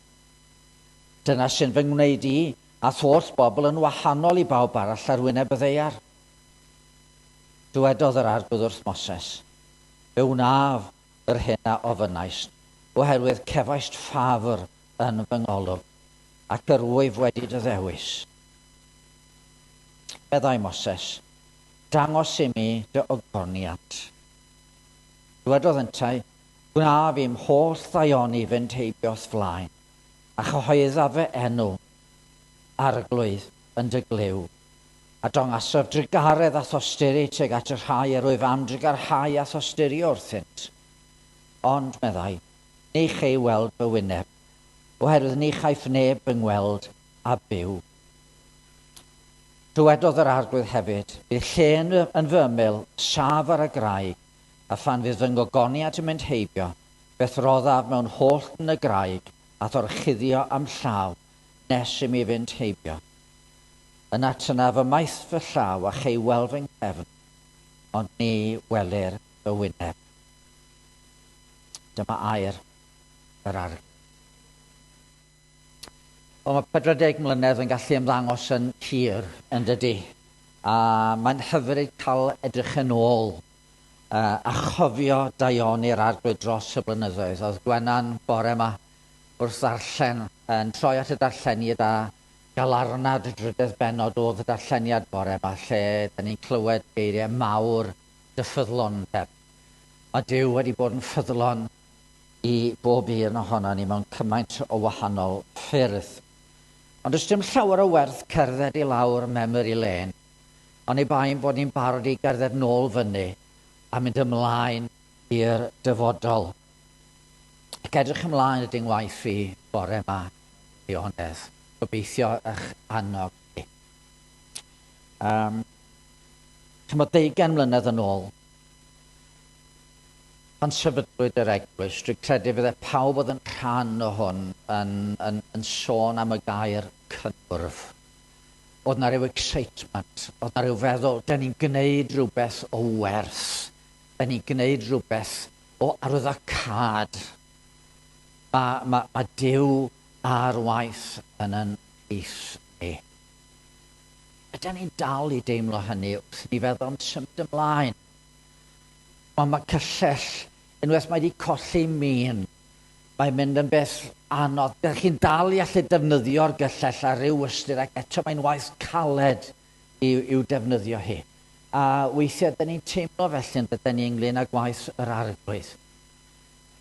Dyna sy'n fy ngwneud i a'th holl bobl yn wahanol i bawb arall ar wyneb y ddaear. Dywedodd yr Arglwydd wrth Moses, Fe wnaf yr hyn a ofynnaist, oherwydd cefaist ffafr yn fy ngolwg, ac yr wyf wedi dy ddewis. Meddai Moses, Dangos i mi dy ogoniant. Dywedodd yntau, Gwnaf i'm holl ddaioni fynd heibio o'th flaen, a chyhoedda fy enw, Arglwydd, yn dy glyw. A dongasodd drugaredd a thosturi tuag at y rhai yr wyf am drugarhau a thosturi wrthynt. Ond, meddai, ni chei weld fy wyneb, oherwydd ni chaiff neb fy ngweld a byw. Dywedodd yr Arglwydd hefyd, Bydd lle yn, yn fy ymyl, saf ar y graig, a phan fydd fy ngogoniant yn mynd heibio, fe'th roddaf mewn hollt yn y graig, a'th orchuddio â'm llaw, nes i mi fynd heibio. Yna tynnaf ymaith fy llaw a chei weld fy nghefn, ond ni welir fy wyneb. Dyma air yr Arglwydd. Wel, mae 40 mlynedd yn gallu ymddangos yn hir, yn dydy? A mae'n hyfryd cael edrych yn ôl a chofio daioni'r Arglwydd dros y blynyddoedd. Oedd Gwenan bore yma wrth ddarllen, yn troi at y darlleniad a galarnad y drydedd bennod oedd y darlleniad bore yma, lle da ni'n clywed geiriau mawr dy ffyddlondeb. Mae Duw wedi bod yn ffyddlon i bob un ohonon ni mewn cymaint o wahanol ffyrdd. Ond does dim llawer o werth cerdded i lawr memory lane, oni bai ein bod ni'n barod i gerdded nôl fyny a mynd ymlaen i'r dyfodol. Ac edrych ymlaen ydy'n ngwaith i bore yma, Ionedd. Gobeithio eich annog chi. Um, chymod, deugain mlynedd yn ôl, Pan sefydlwyd yr eglwys, dwi'n credu fydde pawb oedd yn rhan o hwn yn, yn, yn sôn am y gair cynnwrf. Oedd na ryw excitement, oedd na ryw feddwl, da ni'n gwneud rhywbeth o werth, da ni'n gwneud rhywbeth o arwyddocâd. Mae, mae, mae Duw ar waith yn yn plith ni. Ydy ni'n dal i deimlo hynny wrth i ni feddwl am symud ymlaen? Ond mae cyllell, unwaith mae wedi colli min, mae'n mynd yn beth anodd. Dych chi'n dal i allu defnyddio'r gyllell ar ryw ystyr ac eto mae'n waith caled i'w defnyddio hi. A weithiau, dyn ni'n teimlo felly yn dydyn ni ynglyn â gwaith yr Arglwydd.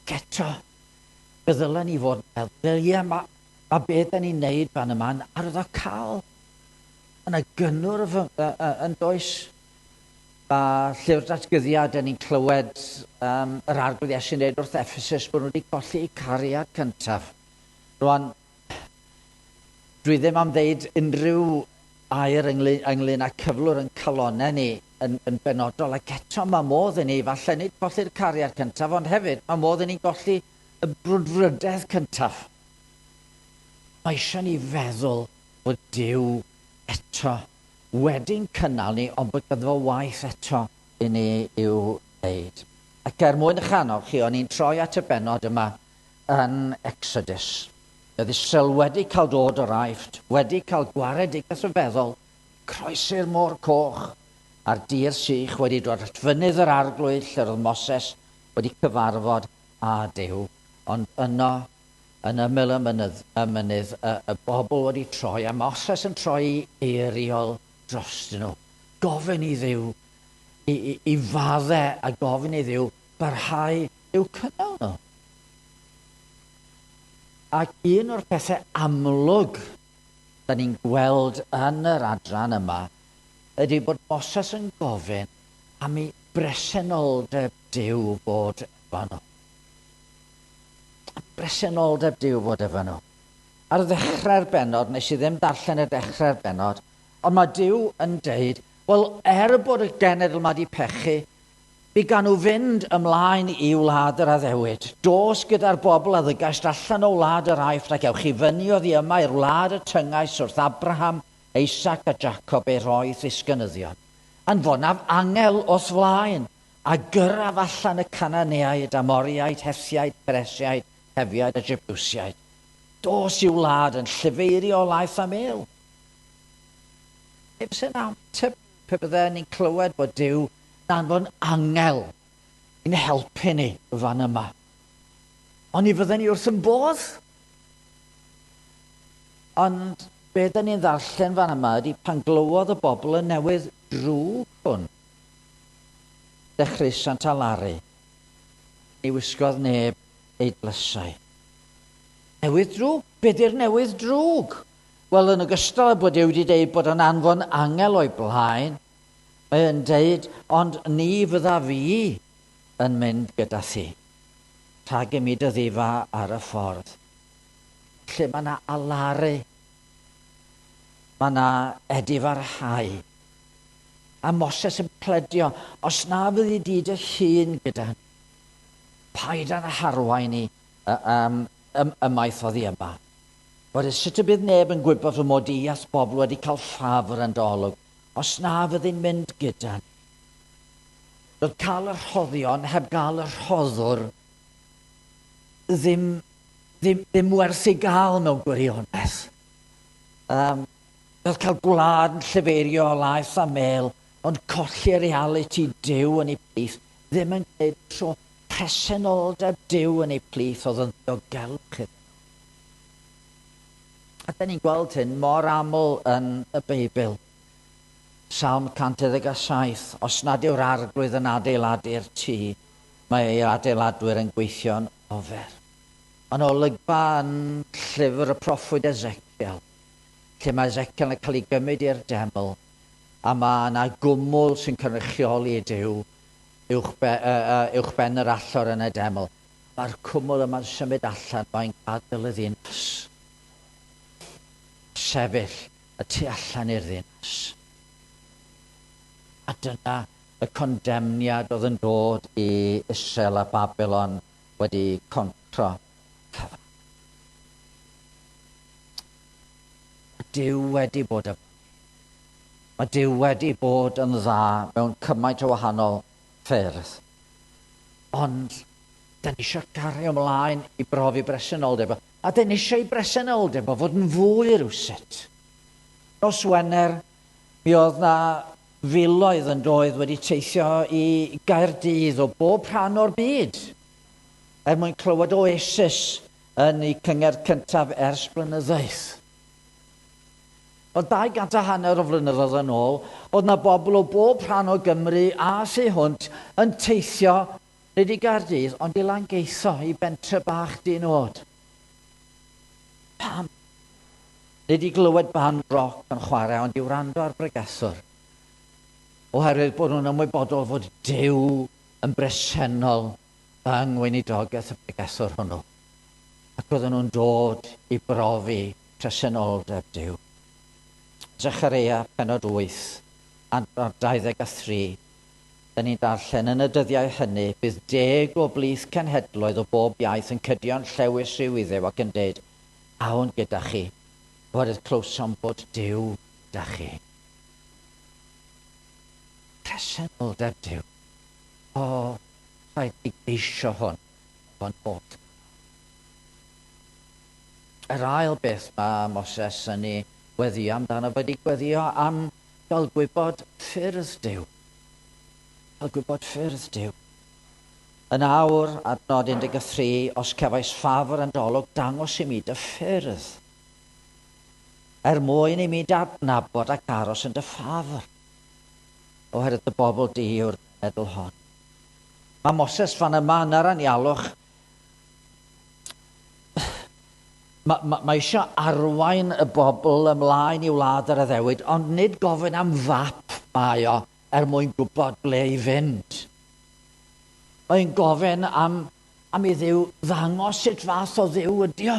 Ac eto, fe ddylen ni fod yn meddwl, ie, mae, mae be dyn ni'n neud fan yma'n arwyddocaol. Mae yna gynnwrf yn does? Mae llyfr datguddiad, dyn ni'n clywed um, yr Arglwydd Iesu'n dweud wrth Ephesus bod nhw wedi colli eu cariad cyntaf. Rwan, dwi ddim am ddeud unrhyw air ynglyn, ynglyn â cyflwr yn calonau ni yn, yn benodol, ac eto mae modd i ni, falle nid colli'r cariad cyntaf, ond hefyd mae modd i ni golli y brwdfrydedd cyntaf. Mae eisiau ni feddwl bod Duw eto wedi'n cynnal ni, ond bod ganddo fo waith eto i ni i'w wneud. Ac er mwyn eich annog chi, o'n i'n troi at y bennod yma yn Exodus. Oedd Israel wedi cael dod o'r Aifft, wedi cael gwaredigaeth rhyfeddol, croesi'r Môr Coch, a'r dir sych wedi dod at fynydd yr Arglwydd lle roedd Moses wedi cyfarfod â Duw. Ond yno Yn ymyl y mynydd, y mynydd, y, y bobl wedi troi, a Moses yn troi i eiriol drostyn nhw. Gofyn i Dduw i, i, i fadde a gofyn i Dduw barhau i'w cynnal nhw. Ac un o'r pethau amlwg da ni'n gweld yn yr adran yma ydy bod Moses yn gofyn am i bresenoldeb Duw fod efo nhw. Bresenoldeb Duw fod efo nhw. Ar ddechrau'r bennod, nes i ddim darllen y dechrau'r bennod, ond mae Duw yn deud, wel, er bod y genedl ma di pechu, mi gan nhw fynd ymlaen i wlad yr addewid. Dos gyda'r bobl a ddygaist allan o wlad yr Aifft ac ewch i fyny oddi yma i'r wlad y tyngais wrth Abraham, Isaac a Jacob ei rhoi i'th ddisgynyddion. Anfonaf angel o'th flaen, A gyrraf allan y Canaaneaid, Amoriaid, Hethiaid, Peresiaid, Hefiaid a Jebusiaid. Dos i'w wlad yn llifeirio o laeth a mêl. Be fyse'n ateb pe bydden ni'n clywed bod Duw yn anfon angel i'n helpu ni fan yma? Oni fydden ni wrth yn bodd? Ond Be da ni'n ddarllen fan yma ydy pan glywodd y bobl y newydd drwg hwn, dechreusant alaru. Ni wisgodd neb ei dlysau. Newydd drwg? Be di'r newydd drwg? Wel, yn ogystal â bod e wedi deud bod o'n anfon angel o'i blaen, mae yn deud, ond ni fydda fi yn mynd gyda thi, rhag i mi dy ddifa ar y ffordd. Lle mae yna alaru, mae yna edifarhau. A Moses yn pledio, os na fyddi di dy hun gyda ni, paid â'n harwain ni ymaith oddi yma. Wedyn, sut y bydd neb yn gwybod fy mod i a'th bobl wedi cael ffafr yn dy olwg, os na fyddi'n mynd gyda ni? Doedd cael y rhoddion heb gael y rhoddwr ddim, ddim, ddim werth ei gael mewn gwirionedd. Um, doedd cael gwlad yn llefeirio o laeth a mel, ond colli realiti Duw yn ei plith, ddim yn gwneud tro presenoldeb Duw yn ei plith oedd yn ddiogelwch iddyn nhw. A da ni'n gweld hyn mor aml yn y Beibl. Salm 127, os nad yw'r arglwydd yn adeiladu'r tŷ, mae ei adeiladwyr yn gweithio'n ofer. Mae'n olygfa yn llyfr y proffwyd Ezekiel, lle mae Ezekiel yn cael ei gymryd i'r deml, a mae yna gwmwl sy'n cynrychioli Duw uwchben yr allor yn y deml. Mae'r cwmwl yma'n symud allan, mae'n gadael y ddinas. Sefyll y tu allan i'r ddinas. A dyna y condemniad oedd yn dod i Israel a Babylon wedi concro cyfan. Mae Duw wedi bod efo ni. Mae Duw wedi bod yn dda mewn cymaint o wahanol ffyrdd. Ond, da ni eisiau cario ymlaen i brofi bresenoldeb o. A da ni eisiau i bresenoldeb o fod yn fwy rywsut. Nos Wener, mi oedd na filoedd yn doedd wedi teithio i Gaerdydd o bob rhan o'r byd er mwyn clywed Oasis yn eu cyngerdd cyntaf ers blynyddoedd. Wel, 200 a hanner o flynyddoedd yn ôl, oedd 'na bobl o bob rhan o Gymru a thu hwnt yn teithio, nid i Gaerdydd, ond i Langeitho, i bentre bach di-nod. Pam? Nid i glywed band roc yn chwarae, ond i wrando ar bregethwr. Oherwydd bod nhw'n ymwybodol fod Duw yn bresennol yng ngweinidogaeth y pregethwr hwnnw. Ac oedden nhw'n dod i brofi presenoldeb Duw. Zechareia, pennod 8, adnod 23, dyn ni'n darllen, Yn y dyddiau hynny, bydd deg o blith cenhedloedd o bob iaith yn cydio'n llewys rhyw iddew ac yn deud, Awn gyda chi, oherwydd clywsom bod Duw gyda chi. Presenoldeb Duw. O, rhaid ni geisio hwn efo'n holl galon. Yr ail beth mae Moses yn ei weddïo amdano fe ydy gweddïo am gael gwybod ffyrdd Duw. Cael gwybod ffyrdd Duw. Yn awr, adnod 13, os cefais ffafr yn dy olwg, dangos i mi dy ffyrdd, er mwyn i mi dy adnabod ac aros yn dy ffafr, oherwydd dy bobl di yw'r genedl hon. Mae Moses fan yma yn yr anialwch Mae, mae, mae eisiau arwain y bobl ymlaen i wlad yr addewid, ond nid gofyn am fap mae o er mwyn gwybod ble i fynd. Mae'n gofyn am, am i Dduw ddangos sut fath o Dduw ydy o.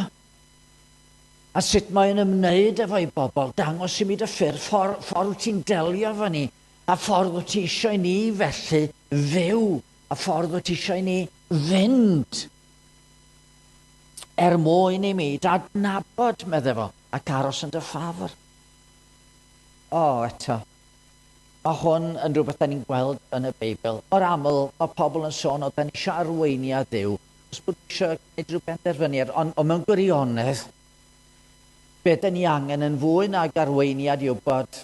A sut mae'n ymwneud efo'i bobl, dangos i mi dy ffyrdd, ffordd, ffordd wyt ti'n delio efo ni, a ffordd wyt ti eisiau i ni felly fyw, a ffordd wyt ti eisiau i ni fynd. Er mwyn i mi d'adnabod, medde fo, ac aros yn dy ffafr. O, eto, mae hwn yn rhywbeth da ni'n gweld yn y Beibl. Mor aml, mae pobl yn sôn o, da ni eisiau arweiniad Dduw, os bod eisiau gwneud rhyw benderfyniad, ond, ond mewn gwirionedd, be da ni angen yn fwy nag arweiniad i wybod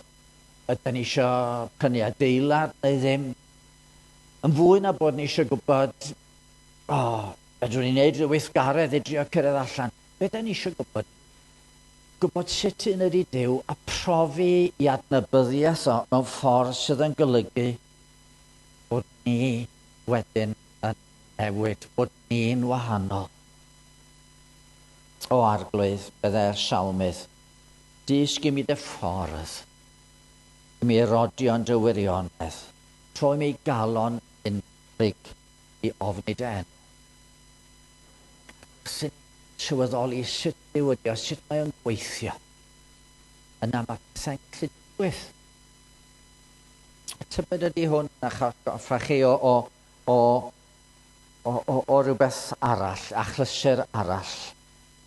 ydyn ni eisiau prynu adeilad neu ddim, yn fwy na bod ni eisiau gwybod O, fedrwn ni wneud rhyw weithgaredd i drio cyrraedd allan. Be da ni eisiau gwybod? Gwybod sut un ydy Duw a profi i adnabyddiaeth o mewn ffordd sydd yn golygu bod ni wedyn yn newid, bod ni'n wahanol. O Arglwydd, byddai'r salmydd, dysg i mi dy ffordd, i mi rodio'n dy wirionedd, troi mi galon unfryd i ofni dy enw. Wrth sylweddoli sut Duw ydi o, sut mae o'n gweithio, yna mae pethau'n gallu digwydd. Tybed ydy hwn yn atgoffa chi o, o, o, o, o, o rhywbeth arall, achlysur arall,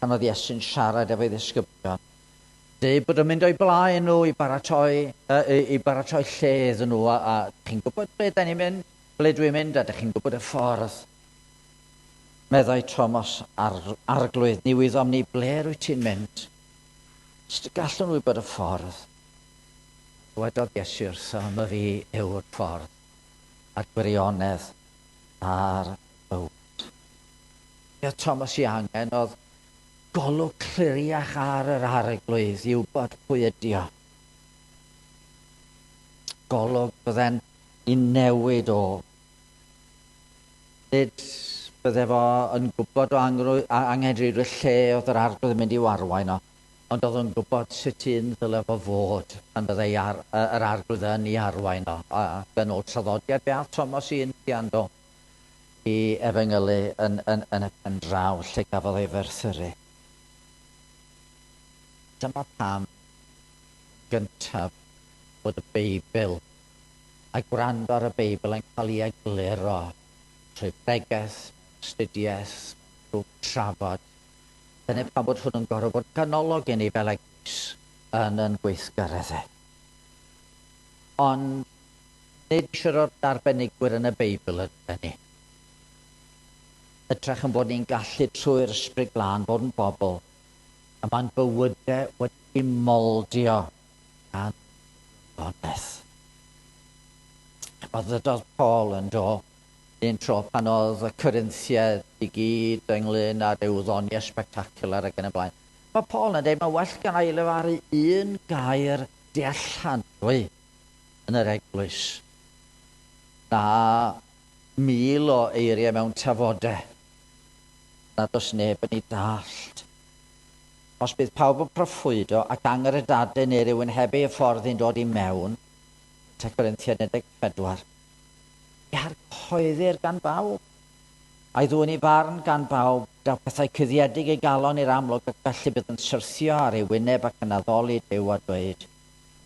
pan oedd Iesu'n siarad efo'i ddisgyblion. Dweud bod o'n mynd o'i blaen nhw i baratoi, i, i baratoi lle iddyn nhw, a, a chi'n gwybod ble da ni'n mynd, ble dwi'n mynd, a da chi'n gwybod y ffordd. Meddai Thomas, Ar, Arglwydd, ni wyddom ni ble rwyt ti'n mynd. Sut y gallwn wybod y ffordd? Dywedodd Iesu wrtho, myfi yw'r ffordd, a'r gwirionedd, a'r bywyd. Be oedd Thomas i angen oedd golwg cliriach ar yr Arglwydd i wybod pwy ydi o. Golwg fydde'n i newid o. Nid bydde fo yn gwybod o angenrheidrwydd lle oedd yr Arglwydd yn mynd i'w arwain o, ond oedd o'n gwybod sut un ddyle fo fod pan fyddai ar, yr Arglwydd yn ei arwain o. Ac yn ôl traddodiad, fe ath Thomas i India yn do, i efengylu yn, yn, yn y pen draw lle gafodd ei ferthyru. Dyma pam gyntaf bod y Beibl a gwrando ar y Beibl yn cael ei egluro trwy bregeth, astudiaeth, grŵp trafod. Dyna pam bod hwn yn gorfod bod ganolog i ni fel eglwys yn yn gweithgareddau. Ond nid eisiau rhoi'r arbenigwyr yn y Beibl ydyn ni. Hytrach yn bod ni'n gallu trwy'r Ysbryd Glân bod yn bobl y mae'n bywydau wedi moldio gan gwirionedd. A ddydodd Paul yn do, un tro pan oedd y Corinthiaid i gyd ynglyn â rhyw ddoniau spectacular ac yn y blaen. Mae Paul yn dweud, mae well gan ei lefaru un gair dealladwy yn yr eglwys na 1,000 o eiriau mewn tafodau nad oes neb yn ei dallt. Os bydd pawb yn proffwydo ac angredadau neu rywun heb ei hyfforddi'n dod i mewn, 1 Corinthiaid 14, ei hargyhoeddir gan bawb, a'i ddwyn i farn gan bawb, daw pethau cuddiedig ei galon i'r amlwg ac felly bydd yn syrthio ar ei wyneb ac yn addoli Duw a dweud,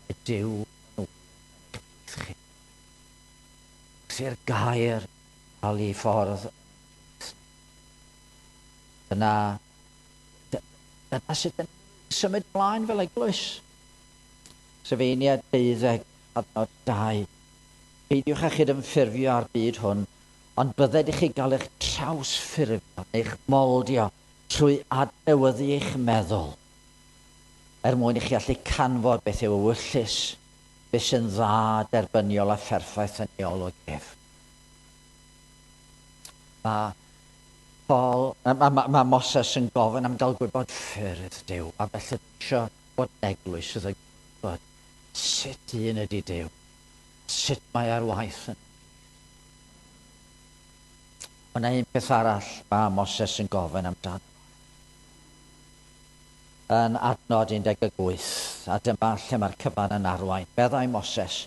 Mae Duw yn wir yn eich plith chi. Wrth i'r gair cael ei ffordd dyna, dyna sut yn symud ymlaen fel eglwys. Sefeiniad 12, adnod 2. Peidiwch â chydymffurfio â'r byd hwn, ond bydded i chi gael eich trawsffurfio neu'ch moldio trwy adnewyddu eich meddwl, er mwyn i chi allu canfod beth yw ewyllys, beth sy'n dda, derbyniol a pherffaith yn ei olwg ef. Mae Paul, mae, mae, mae Moses yn gofyn am gael gwybod ffyrdd Duw, a felly eisiau bod yn eglwys sydd yn gwybod sut un ydy Duw, sut mae ar waith yn. Mae yna un peth arall mae Moses yn gofyn amdano. Yn adnod 18, a dyma lle mae'r cyfan yn arwain. Meddai Moses,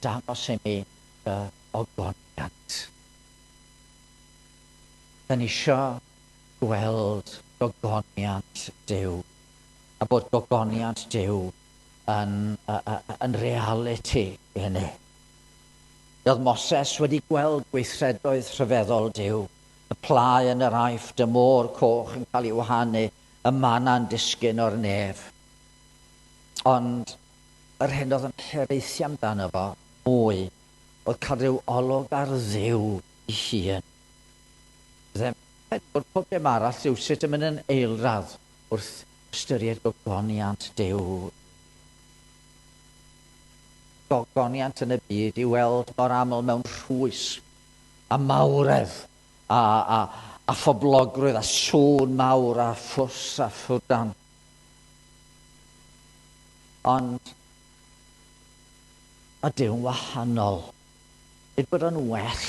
dangos i mi dy ogoniant. Da ni isio gweld gogoniant Duw, a bod gogoniant Duw yn, yn realiti i ni. Roedd Moses wedi gweld gweithredoedd rhyfeddol Duw, y plau yn yr Aifft, y môr coch yn cael ei wahanu, y manna'n disgyn o'r nef. Ond yr hyn oedd yn hiraethu amdano fo mwy oedd cael rhyw olwg ar Dduw ei hun. Byddem bod pob dim arall rhywsut yn mynd yn eilradd wrth ystyried gogoniant Duw. Gogoniant yn y byd i weld mor aml mewn rhwysg a mawredd a, a, a phoblogrwydd a sŵn mawr a ffws a ffwdan. Ond mae Duw'n wahanol. Nid bod o'n well,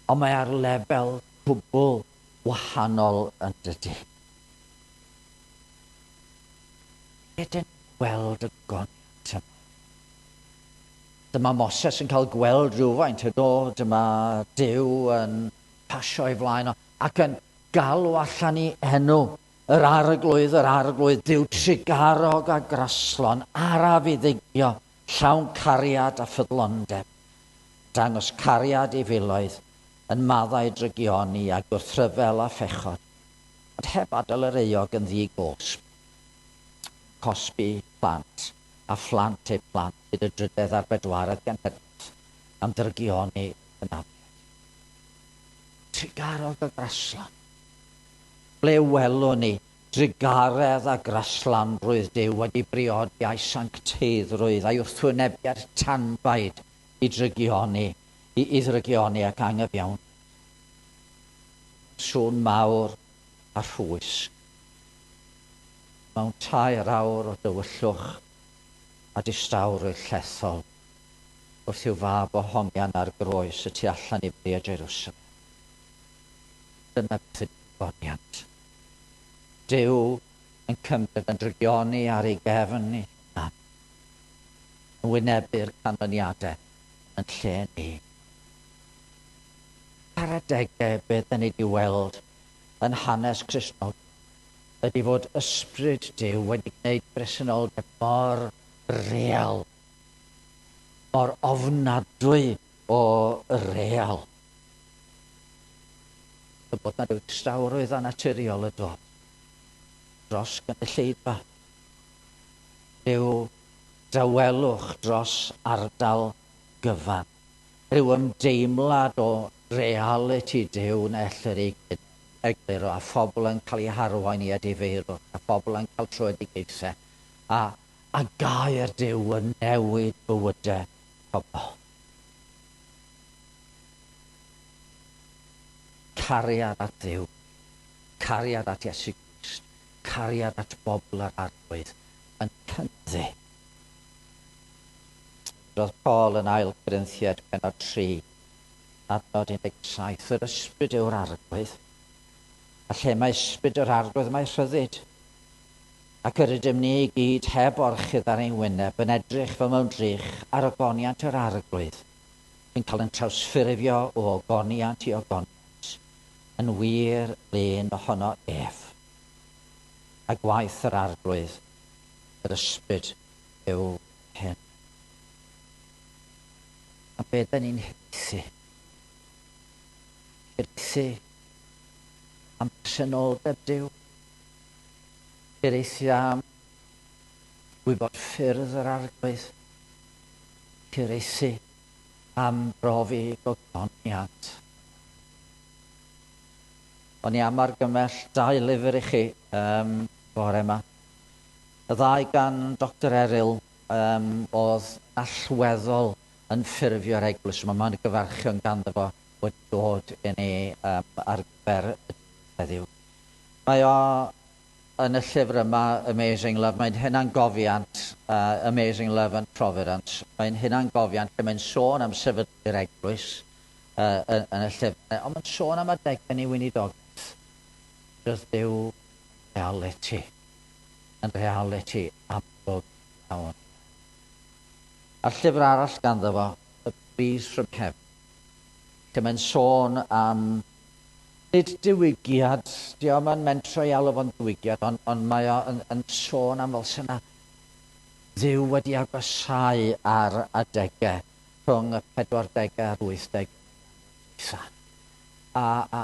ond mae ar lefel cwbl wahanol yn dydy. Lle dyn gweld y goniant yma? Dyma Moses yn cael gweld rhywfaint, ydw, dyma Duw yn pasio ei flaen o, ac yn galw allan i enw yr arglwydd, yr arglwydd, Duw trugarog a graslon, araf i ddigio, llawn cariad a ffyddlondeb, dangos cariad i filoedd, yn maddau drygioni a gwrthryfel a phechod, ond heb adael yr euog yn ddi-gosb, cosbi plant a phlant eu plant hyd y drydedd a'r bedwaredd genhedlaeth am ddrygioni hynafiaid. Trugarog a graslon. Ble welwn ni drugaredd a graslanrwydd Duw wedi briodi a'i sancteiddrwydd a'i wrthwynebiad tanbaid i drygioni, i, i ddrygioni ac angyfiawn? Sŵn mawr a rhwysg. Mewn tair awr o dywyllwch a distawrwydd llethol wrth i'w fab o hongian ar groes y tu allan i furiau Jerusalem. Dyna beth ydy gogoniant. Duw yn cymryd yn drygioni ar ei gefn ei hunan, yn wynebu'r canlyniadau yn lle ni. Ar adegau beth da ni wedi weld yn hanes Cristnogol ydy fod ysbryd Duw wedi gwneud presenoldeb mor real, mor ofnadwy o real, y bod na ryw distawrwydd annaturiol y dod dros gynulleidfa, rhyw dawelwch dros ardal gyfan, rhyw ymdeimlad o realiti Duw na ellir ei egluro, a phobl yn cael eu harwain i edifeirwch, a phobl yn cael tröedigaethau, a, a gair Duw yn newid bywydau pobl. Cariad at Dduw, cariad at Iesu Grist, cariad at bobl yr Arglwydd yn cynyddu. Roedd Paul yn ail Corinthiaid pennod 3, adnod 17, yr ysbryd yw'r arglwydd, a lle mae ysbryd yr arglwydd mae rhyddid. Ac yr ydym ni i gyd heb orchudd ar ein wyneb yn edrych fel mewn drych ar ogoniant yr arglwydd, yn cael yn trawsffurfio o ogoniant i ogoniant, yn wir lun ohono ef. A gwaith yr arglwydd, yr ysbryd, yw hyn. A be da ni'n hiraethu? Hiraethu am bresenoldeb Duw. Hiraethu am gwybod ffyrdd yr arglwydd. Hiraethu am brofi gogoniant. O'n i am argymell dau lyfr i chi um, bore yma. Y ddau gan Doctor Eryl um, oedd allweddol yn ffurfio'r eglwys yma. Mae'n gyfarchion ganddo fo wedi dod i ni um, ar gyfer y heddiw. Mae o yn y llyfr yma, Amazing Love, mae'n hunangofiant, Amazing Love and Providence, mae'n hunangofiant lle mae'n sôn am sefydlu'r eglwys uh, yn, yn y llyfr, ond mae'n sôn am adegau ni weinidogaeth. Doedd Duw reality, yn reality amlwg iawn. A'r llyfr arall ganddo fo, The Breeze from Heaven, lle mae'n sôn am nid diwygiad, di o'm yn mentro i alw fo'n ddiwygiad, ond, ond mae o yn, yn sôn am fel sy'n Dduw wedi agosáu ar adegau rhwng y 40au a'r 80au dwytha. A, a,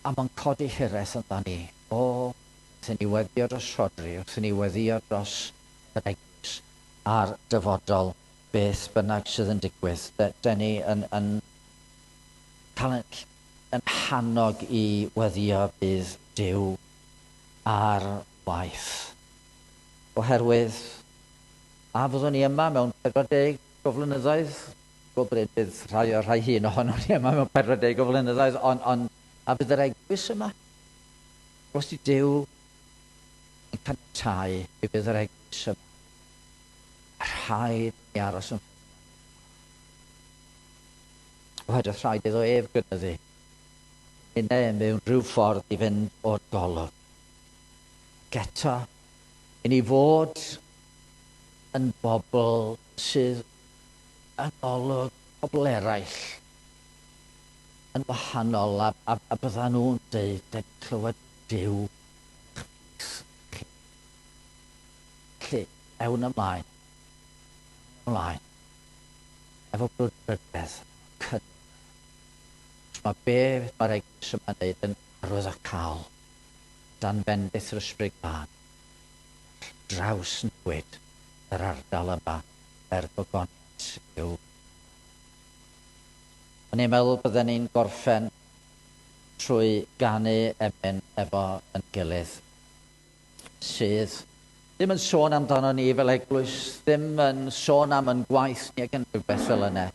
a mae'n codi hiraeth ynddo ni. O, wrth i ni weddio dros Rhodri, wrth i ni weddio dros yr eglwys, a'r dyfodol, beth bynnag sydd yn digwydd. De ni yn, yn cael yn, yn hannog i weddio bydd Duw ar waith. Oherwydd, a fyddwn ni yma mewn 40 o flynyddoedd, go brin bydd rhai o'r rhai hyn ohonon ni yma mewn 40 o flynyddoedd, ond, ond a bydd yr eglwys yma? Os di Duw yn caniatáu, mi fydd yr eglwys yma. Rhaid i aros yn Oherwydd rhaid iddo ef gynyddu. Neu mewn rhyw ffordd i fynd o'r golwg. Ac eto, i ni fod yn bobl sydd yn golwg pobl eraill yn wahanol a, a, a byddan nhw'n dweud, da ni'n clywed Duw eich plith chi. Felly, ewn ymlaen, ewn ymlaen, efo brwdfrydedd, cynnydd. Mae be mae'r eglwys yma'n neud yn arwyddocaol, dan fendith yr Ysbryd Glân, drawsnewid yr ardal yma er gogoniant i'w. O'n i'n meddwl bydden ni'n gorffen trwy ganu emyn efo yn gilydd, sydd ddim yn sôn amdano ni fel eglwys, ddim yn sôn am yn gwaith ni ac unrhyw beth fel yna,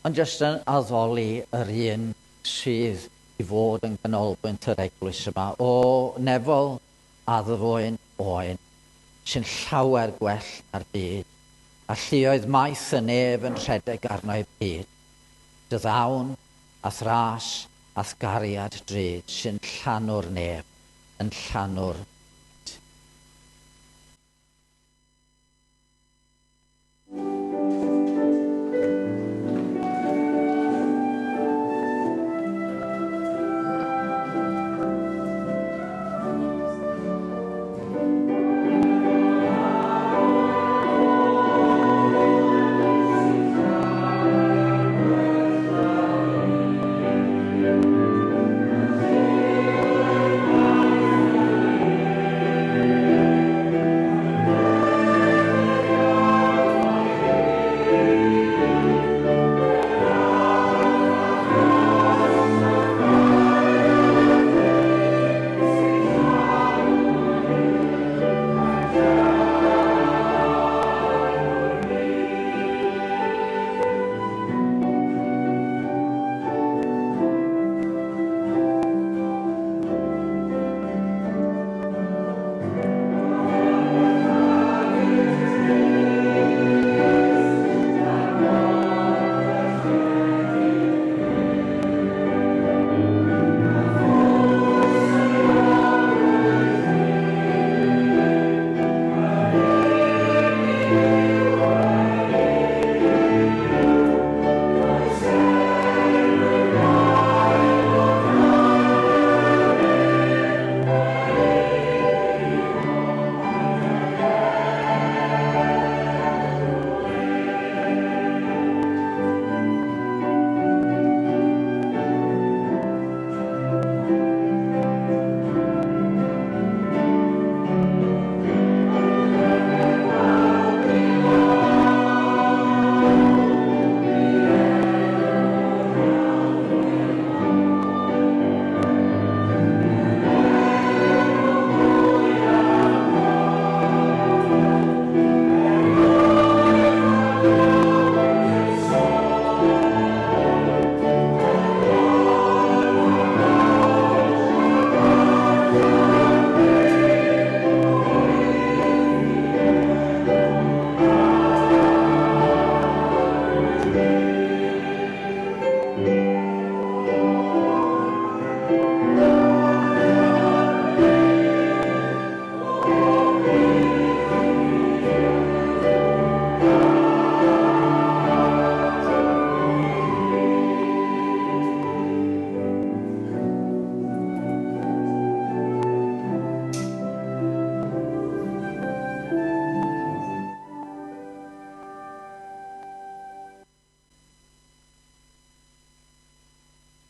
ond jyst yn addoli yr un sydd i fod yn ganolbwynt yr eglwys yma, o nefol addfwyn oen, sy'n llawer gwell na'r byd, a lluoedd maith y nef yn rhedeg arno i byd. Dy ddawn, a'th ras, a'th gariad drud sy'n llanw'r nef, yn llanw'r byd.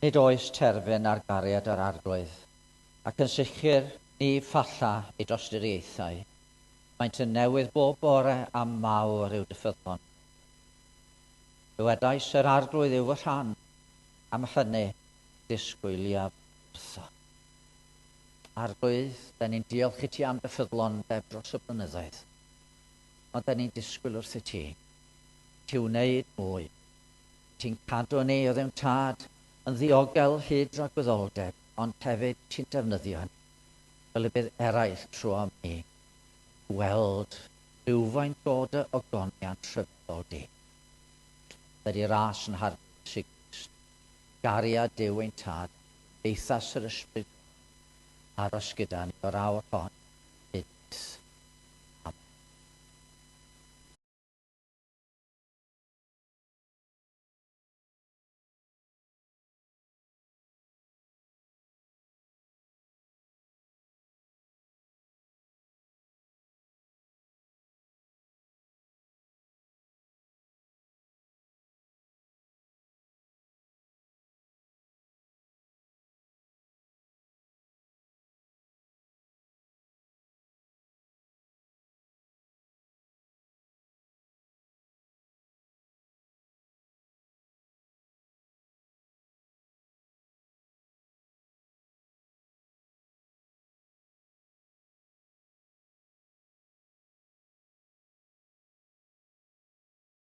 Nid oes terfyn ar gariad yr Arglwydd, ac yn sicr ni phalla ei dosturiaethau. Maent yn newydd bob bore a mawr yw dy ffyddlon. Dywedais yr Arglwydd yw fy rhan, am hynny disgwyliaf wrtho. Arglwydd, da ni'n diolch i ti am dy ffyddlondeb dros y blynyddoedd, ond da ni'n disgwyl wrth i ti, ti wneud mwy. Ti'n cadw ni o ddim tad yn ddiogel hyd dragwyddoldeb, ond hefyd ti'n defnyddio hynny fel y bydd eraill trwy ni gweld rhywfaint o dy ogoniant rhyfeddol di. Ydy ras yn Harglwydd Iesu Grist, gariad Duw ein Tad, cymdeithas yr Ysbryd Glân, aros gyda ni o'r awr hon.